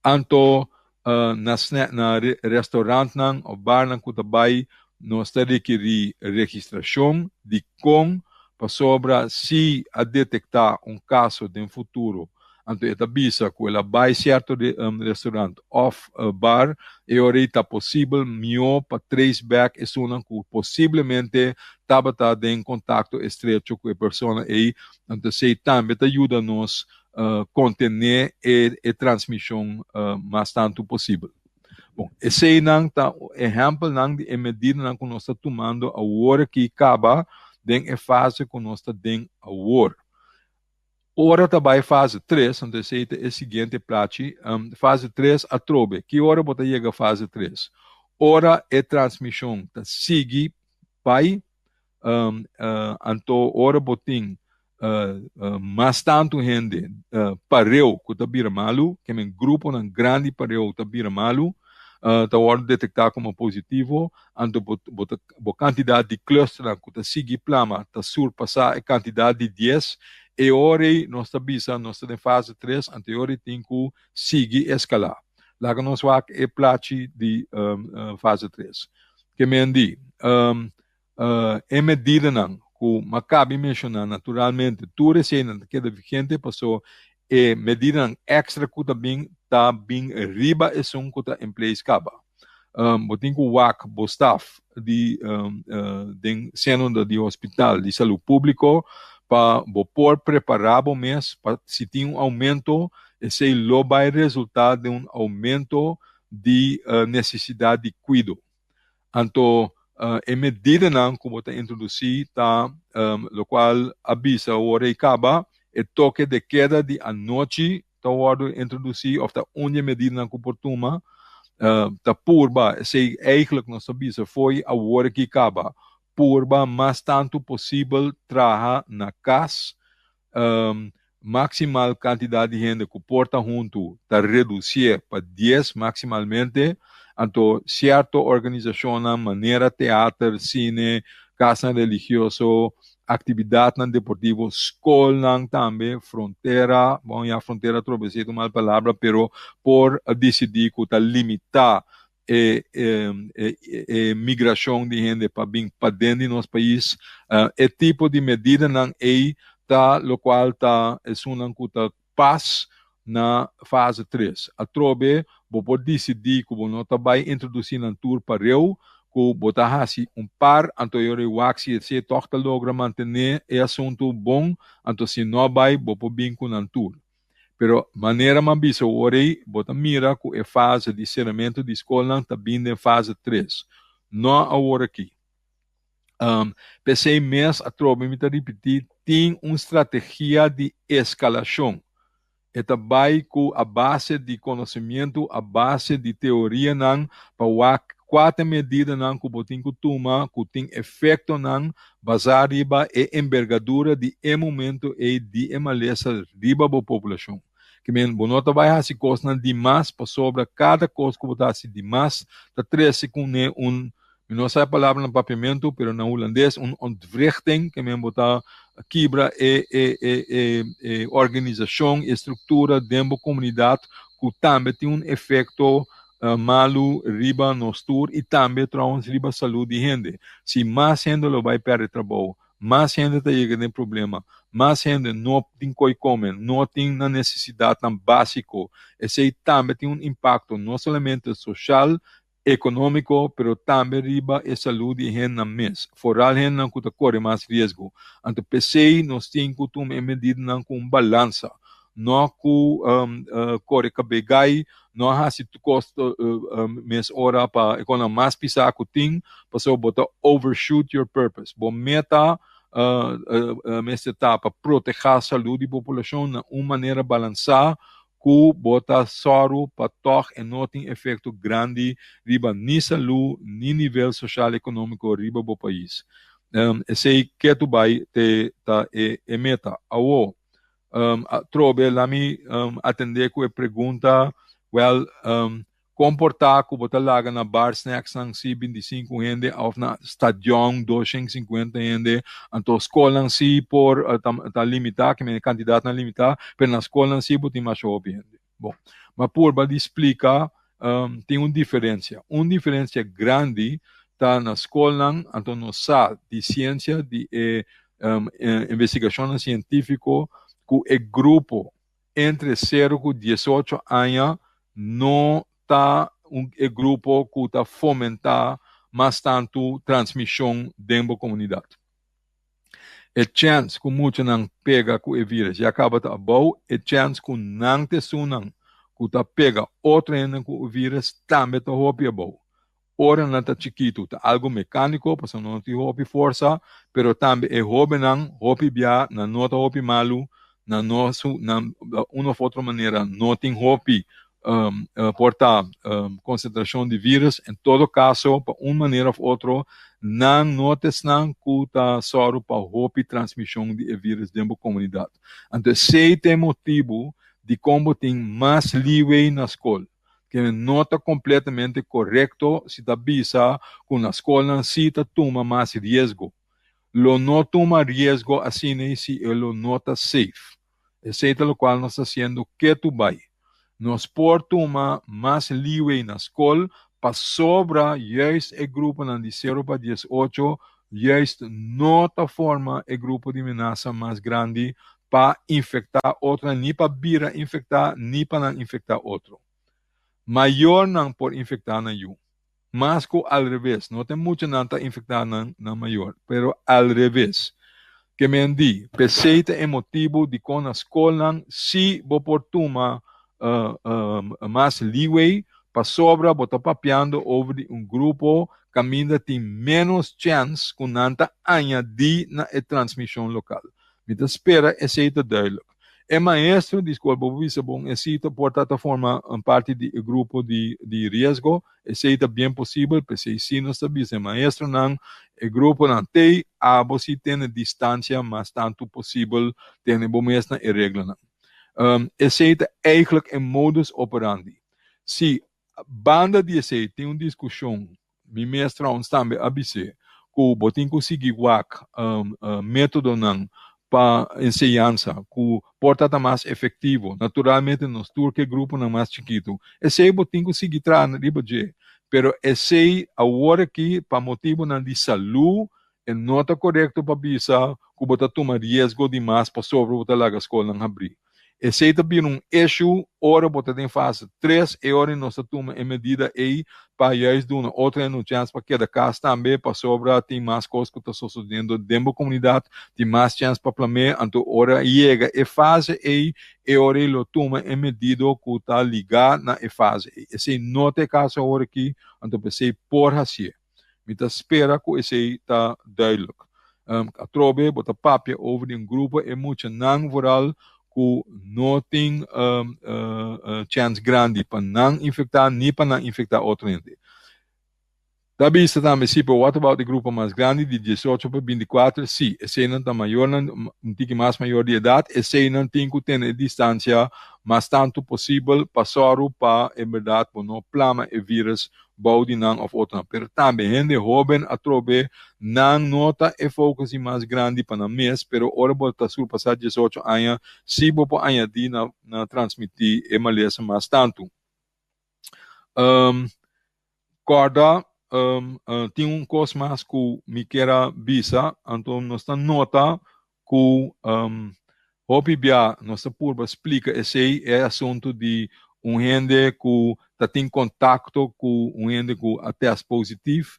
Anto na na restaurantnan òf barnan ku ta bai nos ta rekerí registrashon dikon pasobra si a detektá un kaso den futuro Anto e ta bisa ku el a bai sierto restaurant òf bar, e ora ei ta posibel mihó pa trace back esunnan ku posiblemente tabata den kontakto estrecho ku e persona ei. Anto esei tambe ta yuda nos kontené e transmishon mas tantu posibel. Bon, eseinan ta ehèmpelnan di e medidanan ku nos ta tumando awor aki kaba den e fase ku nos ta den awor. Ora ta bai fase tres, anto esei ta e siguiente plachi, fase tres atrobe. Ki ora bo ta yega fase tres? Ora e transmishon ta sigui bai, anto ora bo tin mas tantu hende pareu ku ta bira malu, ke men gruponan grandi pareu ta bira malu, ta wòrdu detektá komo positivo, anto bo bo ta bo kantidat di clusternan ku ta sigui plama ta surpasá e kantidat di dies, e ora ei nos ta bisa nos ta den fase tres, anto e ora ei tin ku sigui eskalá. Laga nos wak e plachi di fase tres. Ke men di, e medidanan ku mi a kabi menshoná naturalmente tur eseinan ta keda vigente paso e medidanan èkstra ku ta bin ta bin riba esun ku ta in place kaba. Bo tin ku wak bo staf di den seno di hospital di salú públiko pa bo por prepará bo mes pa si tin un oumento esei lo bai resultá den un oumento di nesesidat di kuido. Anto e medidanan ku bo ta introdusí ta lokual a bisa ora i kaba, e toke de keda di anochi ta wòrdu introdusí òf ta un di e medidanan ku por tuma. Ta purba, esei eigentlik nos ta bisa fo'i awor aki kaba, purba mas tantu posibel traha na kas. Maksimal kantidat di hende ku por ta huntu ta redusié pa dies maksimalmente. Anto sierto organisashonnan manera teater, sine, kasnan religioso, aktividatnan deportivo, skolnan tambe, frontera, bon ya frontera atrobe esei ta un mal palabra pero por disidí ku ta limitá e e migrashon di hende pa bin paden di nos pais. E tipo di medidanan ei ta lokual ta esunnan ku ta pas na fase tres. Atrobe bo por disidí ku bo no ta bai introdusí nan tur pareu, ku bo ta hasi un par, anto e ora e wak si esei tòg ta logra mantené e asuntu bon, anto si no bai bo por bin ku nan tur. Pero manera m'a bisa awor ei, bo ta mira ku e fase di seramentu di skolnan ta bin den fase tres, no awor aki. P'esei mes atrobe mi ta ripití, tin un strategia di eskalashon. E ta bai ku a base di konosemientu, a base di teorianan pa wak kua ta e medidanan ku bo tin ku tuma ku tin efektonan basá riba e embergadura di e momento ei di e malesa riba bo populashon. Ke men, bo no ta bai hasi kosnan dimas pasobra kada kos ku bo ta hasi dimas ta trese kuné un, mi no sa e palabra na papiamentu, pero na hulandes un ontwrichting, ke men bo ta kibra e e e e e organisashon, e struktura den bo komunidat. ku tambe tin un efekto malu riba nos tur i tambe trouwens riba salú di hende. Si mas hende lo bai pèrdè trabou, mas hende ta yega den problema, mas hende no tin koi kome, no tin nan nesesidatnan básiko, esei tambe tin un impakto no solamente soshal, ekonómiko, pero tambe riba e salú di e hendenan mes, foral hendenan ku ta kore mas riesgo. Anto p'esei nos tin ku tuma e medidanan ku un balansa, no ku kore kab'é gai, no hasi tur kos mes ora pa e kosnan mas pisá ku tin, pasobra bo ta overshoot your purpose. Bo meta mester ta pa protehá salú di populashon na un manera balansá ku bo ta sòru pa tòg e no tin efekto grandi riba ni salú ni nivel soshal ekonómiko riba bo pais. Esei ketu bai te ta e meta. Awor, atrobe la mi atendé ku e pregunta, wèl, Kon por ta ku bo ta laga na bar snacksnan si 25 hende òf na stadion 250 hende? Anto skolnan si por ta limitá, ke men e kantidatnan limitá, pero na skolnan si bo tin masha hopi hende. Bon, m'a purba di splika tin un diferensia. Un diferensia grandi ta na skolnan, anto nos sa di siensia, di e investigashonnan sientífiko ku e grupo entre sero ku 18 aña no ta un e grupo ku ta fomentá mas tantu transmishon den bo komunidat. E chèns ku muchanan pega ku e vírus ya kaba ta abou, e chèns ku nan ta esunnan ku ta pega otro hende ku e vírus tambe ta hopi abou. Ora nan ta chikitu ta algu mekániko pasobra nan no tin hopi forsa, pero tambe e hóbennan hopi bia nan no ta hopi malu, nan no su nan un òf otro manera no tin hopi por ta konsentrashon di vírus. En todo kaso pa un manera òf otro nan no ta esnan ku ta sòru pa hopi transmishon di e vírus den bo komunidat. Anto esei ta e motibu dikon bo tin mas leeway na skol. Ke no ta kompletamente korekto si ta bisa ku na skolnan si ta tuma mas riesgo. Lo no tuma riesgo asina si e lo no ta safe. Esei ta lokual nos ta hasiendo ketu bai. Nos por tuma mas leeway na skol pasobra juist e gruponan di sero pa 18 juist no ta forma e grupo di menasa mas grandi pa infektá otronan, ni pa bira infektá, ni pa nan infektá otro. Mayornan por infektá nan yu, mas ku alreves. No ta e muchanan ta infektá nan nan mayor, pero alreves. Ke men di, p'esei ta e motibu dikon na skolnan si bo por tuma mas leeway, pasobra bo ta papiando over di un grupo kaminda tin ménos chèns ku nan ta añadí na e transmishon lokal. Mi ta spera esei ta duidelijk. E maestro di skol bo por bisa bon esei ta por ta ta forma un parti di e grupo di di riesgo, esei ta bien posibel, p'esei si nos ta bisa e maestronan, e gruponan t'ei, abo si tene distancia mas tantu posibel, tene bo mes na e reglanan. Esei ta eigenlijk e modus operandi. Si banda di esei tin un diskushon, mi mes trouwens tambe a bis'é, ku bo tin ku sigui wak métodonan pa enseñansa ku por ta ta mas efektivo. Naturalmente nos tur ke gruponan mas chikitu. Esei bo tin ku sigui traha riba dje. Pero esei awor aki pa motibunan di salú e no ta korekto pa bisa ku bo ta tuma riesgo di mas pasobra bo ta laga skolnan habrí. Esei ta bira un issue ora bo ta den fase tres, e ora nos ta tuma e medida ei pa juist duna otro hende un chèns pa keda kas tambe pasobra tin mas kos ku ta sosodiendo den bo komunidat, tin mas chèns pa plam'é, anto ora yega e fase ei, e ora ei lo tuma e medido ku ta ligá na e fase ei. Esei no ta e kaso awor aki, anto p'esei por hasié. Mi ta spera ku esei ta duidelijk. Atrobe bo ta papia over di un grupo e muchanan vooral ku no tin chèns grandi pa nan infektá ni pa nan infektá otro hende. Ta bisa tambe si, pero what about e grupo mas grandi di 18 pa 24? Si, eseinan ta mayornan, un tiki mas mayor di edat, eseinan tin ku tene e distansia mas tantu posibel pa sòru pa en bèrdat bo no plama e vírus bou di nan òf otronan. Pero tambe hende hóben atrobe nan no ta e focus di mas grandi pa nan mes, pero ora bo ta surpasá 18 aña si bo por añadí na na transmití e malesa mas tantu. Kòrda tin un kos mas ku mi kier a bisa, anto nos ta nota ku hopi bia nos ta purba splika esei e asuntu di un hende ku ta tin kontakto ku un hende ku a tèst positif.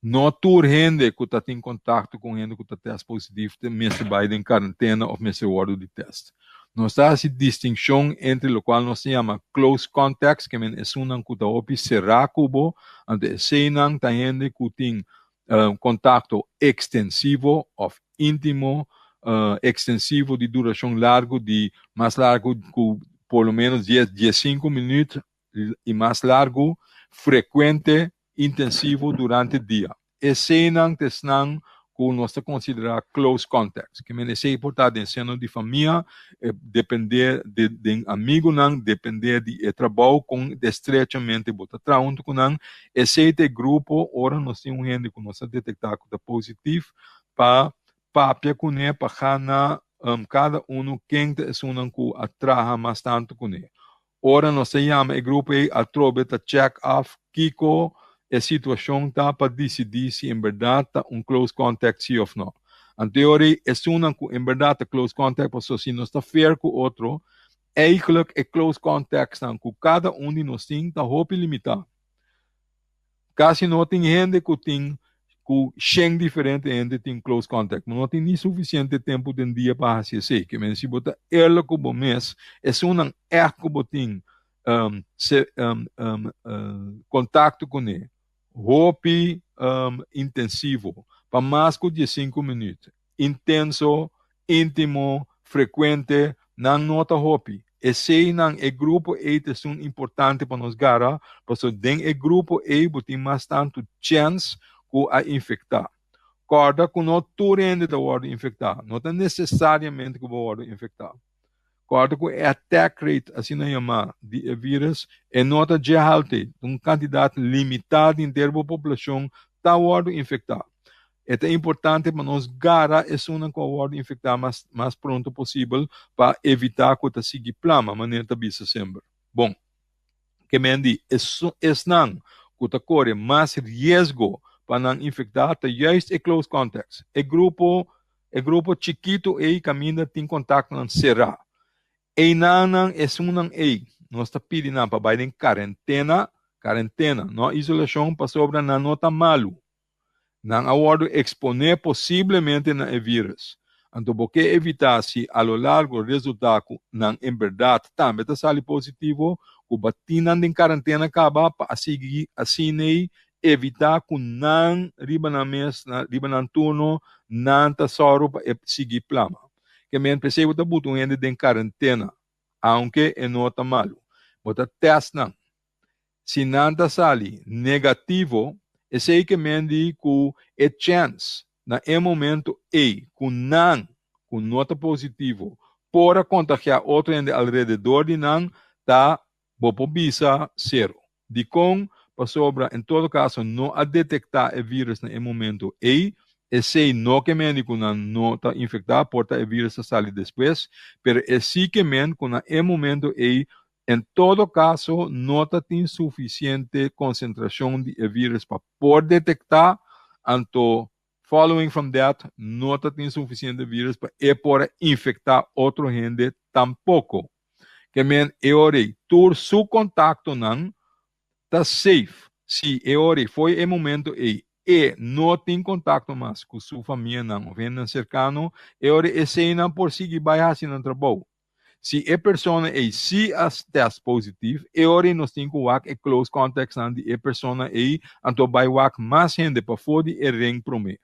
No tur hende ku ta tin kontakto ku un hende ku ta tèst positif ta mester bai den karentena òf mester wòrdu di tèst. Nos ta hasi distinkshon entre lokual nos ta yama close contacts, ke men esunnan ku ta hopi será ku bo, anto eseinan ta hende ku tin kontakto ekstensivo òf íntimo, ekstensivo di durashon largu di mas largu ku por lo ménos dies, diesinku minüt i mas largu, frekuente intensivo durante dia. Eseinan ta esnan ku nos ta konsiderá close contacts. Ke men esei por ta den seno di famia, dependé di den amigunan, dependé di e trabou kon estrechamente bo ta traha huntu ku nan. Esei ta e grupo ora nos tin un hende ku nos a detektá ku ta positif pa papia kuné pa gana kada unu ken ta esunnan ku a traha mas tantu kuné. Ora nos ta yama e grupo ei atrobe ta check af kiko e situashon ta pa disidí si en bèrdat ta un close contact si òf nò. Anto e ora ei esunnan ku en bèrdat ta close contact pasobra si nos ta fair ku otro, eigenlijk e close contactsnan ku kada un di nos tin ta hopi limitá. Kasi no tin hende ku tin ku shen diferente hende tin close contact. Bo no tin ni sufisiente tempu den dia pa hasi esei. Ke men si bo ta eerlijk ku bo mes, esunnan ègt ku bo tin kontakto kuné hopi intensivo pa mas ku diesinku minüt, intenso, íntimo, frekuente, nan no ta hopi. Eseinan, e grupo ei ta esun importante pa nos gara, pasobra den e grupo ei bo tin mas tantu chèns ku a infektá. Kòrda ku no tur hende ta wòrdu infektá, no ta nesesariamente ku bo wòrdu infektá. Kòrda ku e attack rate, asina yamá, di e vírus e no ta dje haltu ei. Un kantidat limitá di henter bo poblashon ta wòrdu infektá. E ta importante pa nos gara esunnan ku a wòrdu infektá mas mas pronto posibel pa evitá ku ta sigui plama, manera ta bisa semper. Bon, ke men di esnan ku ta kore mas riesgo pa nan infektá ta juist e close contacts, e grupo e grupo chikitu ei kaminda tin kontaktonan será. Einanan esunnan ei, nos ta pidi nan pa bai den karentena, karentena, no isolashon, pasobra nan no ta malu. Nan a wòrdu eksponé posiblemente na e vírus. Anto bo ke evitá si a lo largo resultá ku nan en bèrdat tambe ta sali positivo, ku bo a tin nan den karentena kaba pa a sigui asin'ei evitá ku nan riba nan mes, riba nan turno, nan ta sòru pa e sigui plama. Ke men p'esei bo ta buta un hende den karentena, aunke e no ta malu. Bo ta tèst nan. Si nan ta sali negativo, esei ke men di ku e chèns na e momento ei ku nan ku no ta positivo por a kontagiá otro hende alrededor di nan ta, bo por bisa, sero. Dikon? Pasobra en todo kaso no a detektá e vírus na e momento ei, esei no ke men di ku nan no ta infektá, por ta e vírus ta sali despues, pero e sí ke men ku na e momento ei En todo kaso no ta tin sufisiente konsentrashon di e vírus pa por detektá, anto following from that no ta tin sufisiente vírus pa e por a infektá otro hende tampoko. Ke men e ora ei tur su kontaktonan ta safe. Si e ora ei foi e momento ei e no tin kontakto mas ku su famianan òf hendenan serkano, e ora eseinan por sigui bai hasi nan trabou. Si e persona ei si a test positief, e ora ei nos tin ku wak e close contactsnan di e persona ei, anto bai wak mas hende pafó di e ring promé.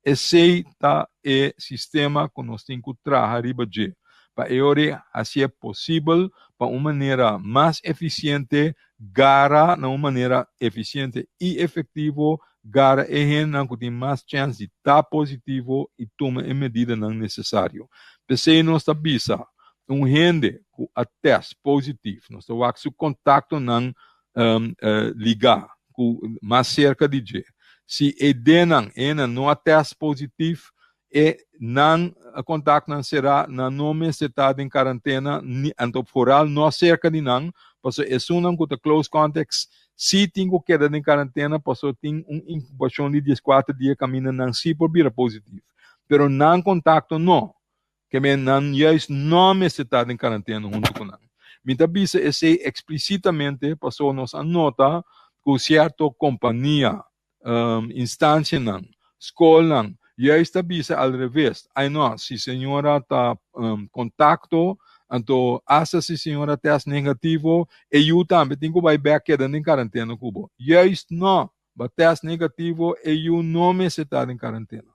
Esei ta e sistema ku nos tin ku traha riba dje, pa e ora ei hasié posibel pa un manera mas efisiente gara na un manera efisiente i efektivo. gara e hendenan ku tin mas chèns di ta positivo i tuma e medidanan nesesario. P'esei nos ta bisa un hende ku a tèst positivo, nos ta wak su kontaktonan ligá ku mas serka di dje. Si e denan, e hendenan no a tèst positivo, e nan kontaktnan será, nan no mester ta den karantena, ni anto foral no serka di nan, pasobra esunnan ku ta close contacts si tin ku keda den karantena pasobra tin un inkubashon di dieskuater dia kaminda nan si por bira positivo, pero nan kontakto no. Ke men nan juist no mester ta den karantena huntu ku nan. Mi ta bisa esei eksplisitamente pasobra nos a nota ku sierto kompania, instansianan, skolnan, juist ta bisa al reves, ai no, si señora ta kontakto, anto asta si señora tèst negativo, e yu tambe tin ku bai bèk keda den karantena ku bo. Juist no! Bo tèst negativo, e yu no mester ta den karantena.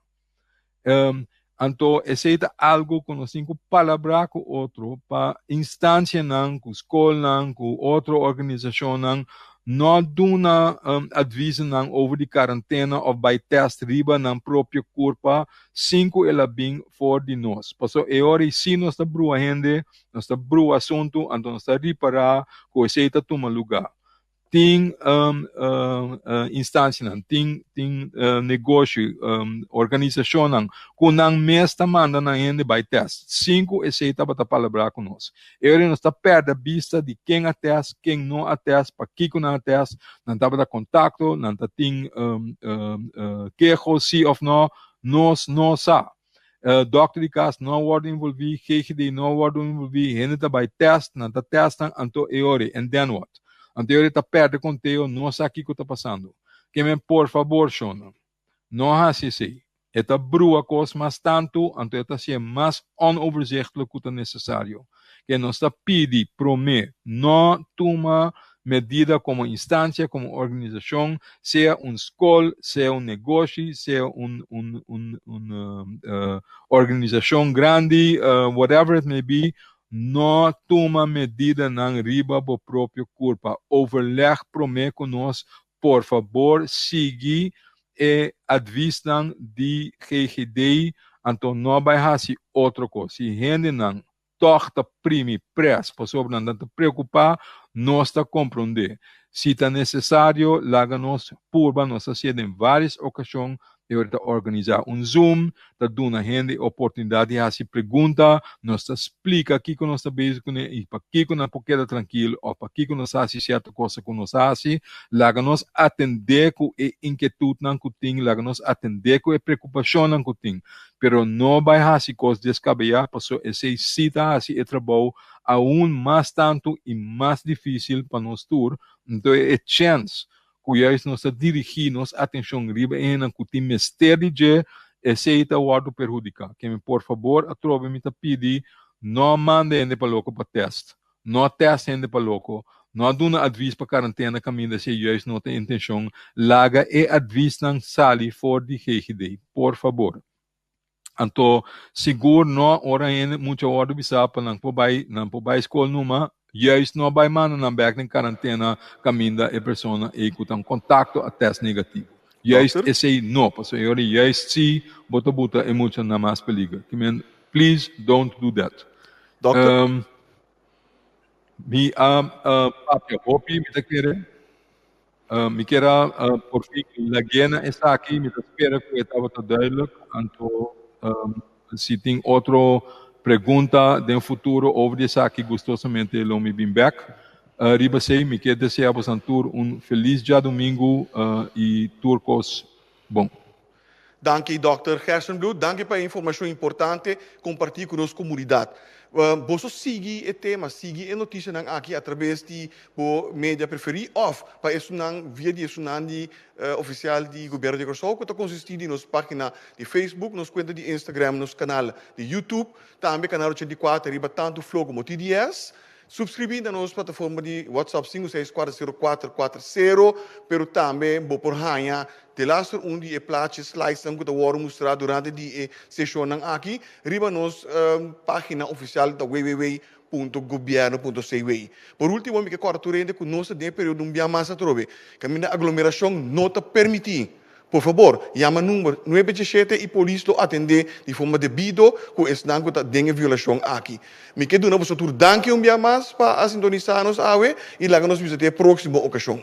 Anto esei ta algu ku nos tin ku palabrá ku otro pa instansianan, ku skolnan, ku otro organisashonnan no duna advisonan over di karantena òf bai tèst riba nan propio kurpa sin ku el a bin for di nos. Pasobra e ora ei si nos ta brua hende, nos ta brua asuntu, anto nos ta ripará ku esei ta tuma lugá. Tin instansianan, tin tin negoshi, organisashonnan ku nan mes ta manda nan hende bai tèst sin ku esei tabata palabrá ku nos. E ora nos ta pèrdè bista di ken a tèst, ken no a tèst, pakiko nan a tèst, nan tabata kontakto, nan ta tin keho si òf no, nos no sa. Dòkter di kas no a wòrdu involví, GGD no a wòrdu involví, hende ta bai tèst, nan ta tèst nan, anto e ora, and then what? Anto e ora ta pèrdè konteo, no sa kiko ta pasando. Ke men por fabor shonnan, no hasi esei. E ta brua kos mas tantu, anto e ta hasié mas onoverzichtelijk ku ta nesesario. Ke nos ta pidi promé, no tuma medida komo instansia, komo organisashon, sea un skol, sea un negoshi, sea un un un un organisashon grandi, whatever it may be, no tuma medidanan riba bo propio kurpa. Overleg promé ku nos, por fabor sigui e advisnan di GGD, anto no bai hasi otro kos. Si hendenan tòg ta primi pres pasobra nan ta preokupá, nos ta komprondé. Si ta nesesario, laga nos purba, nos ta hasié den vários okashon, e ora ta organisá un Zoom, ta duna hende e oportunidat di hasi pregunta, nos ta splika kiko nos ta bezig kuné i pakiko nan por keda trankil òf pakiko nos ta hasi sierto kosa ku nos a hasi. Laga nos atendé ku e inkietutnan ku tin, laga nos atendé ku e preokupashonnan ku tin. Pero no bai hasi kos deskabeyá, paso esei sí ta hasi e trabou aun mas tantu i mas difísil pa nos tur. Nto e chèns ku juist nos ta dirigí nos atenshon riba e hendenan ku tin mester di dje, esei ta wòrdu perhudiká. Ke mi por fabor atrobe mi ta pidi, no manda hende pa loko pa tèst. No tèst hende pa loko. No a duna advis pa karantena kaminda si e juist no ta e intenshon. Laga e advisnan sali for di GGD, por fabor. Anto sigur no ora hende mucha wòrdu bisa pa nan por bai nan por bai skol numa, juist no bai manda nan bèk den karantena kaminda e persona ei ku ta en kontakto a tèst negativo. Juist
Dòkter?
esei no, pasobra e ora juist si bo ta buta e mucha na mas peliger. Ki men, please don't do that.
Dòkter?
Mi a papia hopi, mi ta kere. Mi kier a por fin lag'é na esaki, mi ta spera ku e tabata duidelijk. Anto si tin otro pregunta den futuro over di esaki gustosamente lo mi bin bèk riba esei. Mi kier desea bosan tur un felis djadumingu i tur kos bon.
Danki Dòkter Gerstenbluth, danki pa e informashon importante kompartí ku nos komunidat. Boso sigui e tema, sigui e notisianan aki atrabes di bo media preferí òf pa esunnan via di esunnan di ofisial di Gobièrnu di Kòrsou ku ta konsistí di nos página di Facebook, nos kuenta di Instagram, nos kanal di YouTube, tambe kanal 84 riba tantu Flow komo TDS. Subscribí na nos plataforma di WhatsApp 5640440, pero tambe bo por haña delaster un di e plaatjes, slidesnan ku ta wòrdu mustrá durante di e seshonnan aki riba nos página ofisial ta www.gobierno.cw. Por último mi ke kòrda tur hende ku nos ta den e periodo un bia mas atrobe kaminda aglomerashon no ta permití. Por fabor, yama number 977 i polis lo atendé di forma debido ku esnan ku ta den e violashon aki. Mi ke duna boso tur danki un bia mas pa a sintonisá nos awe i laga nos bisa te e próksimo okashon.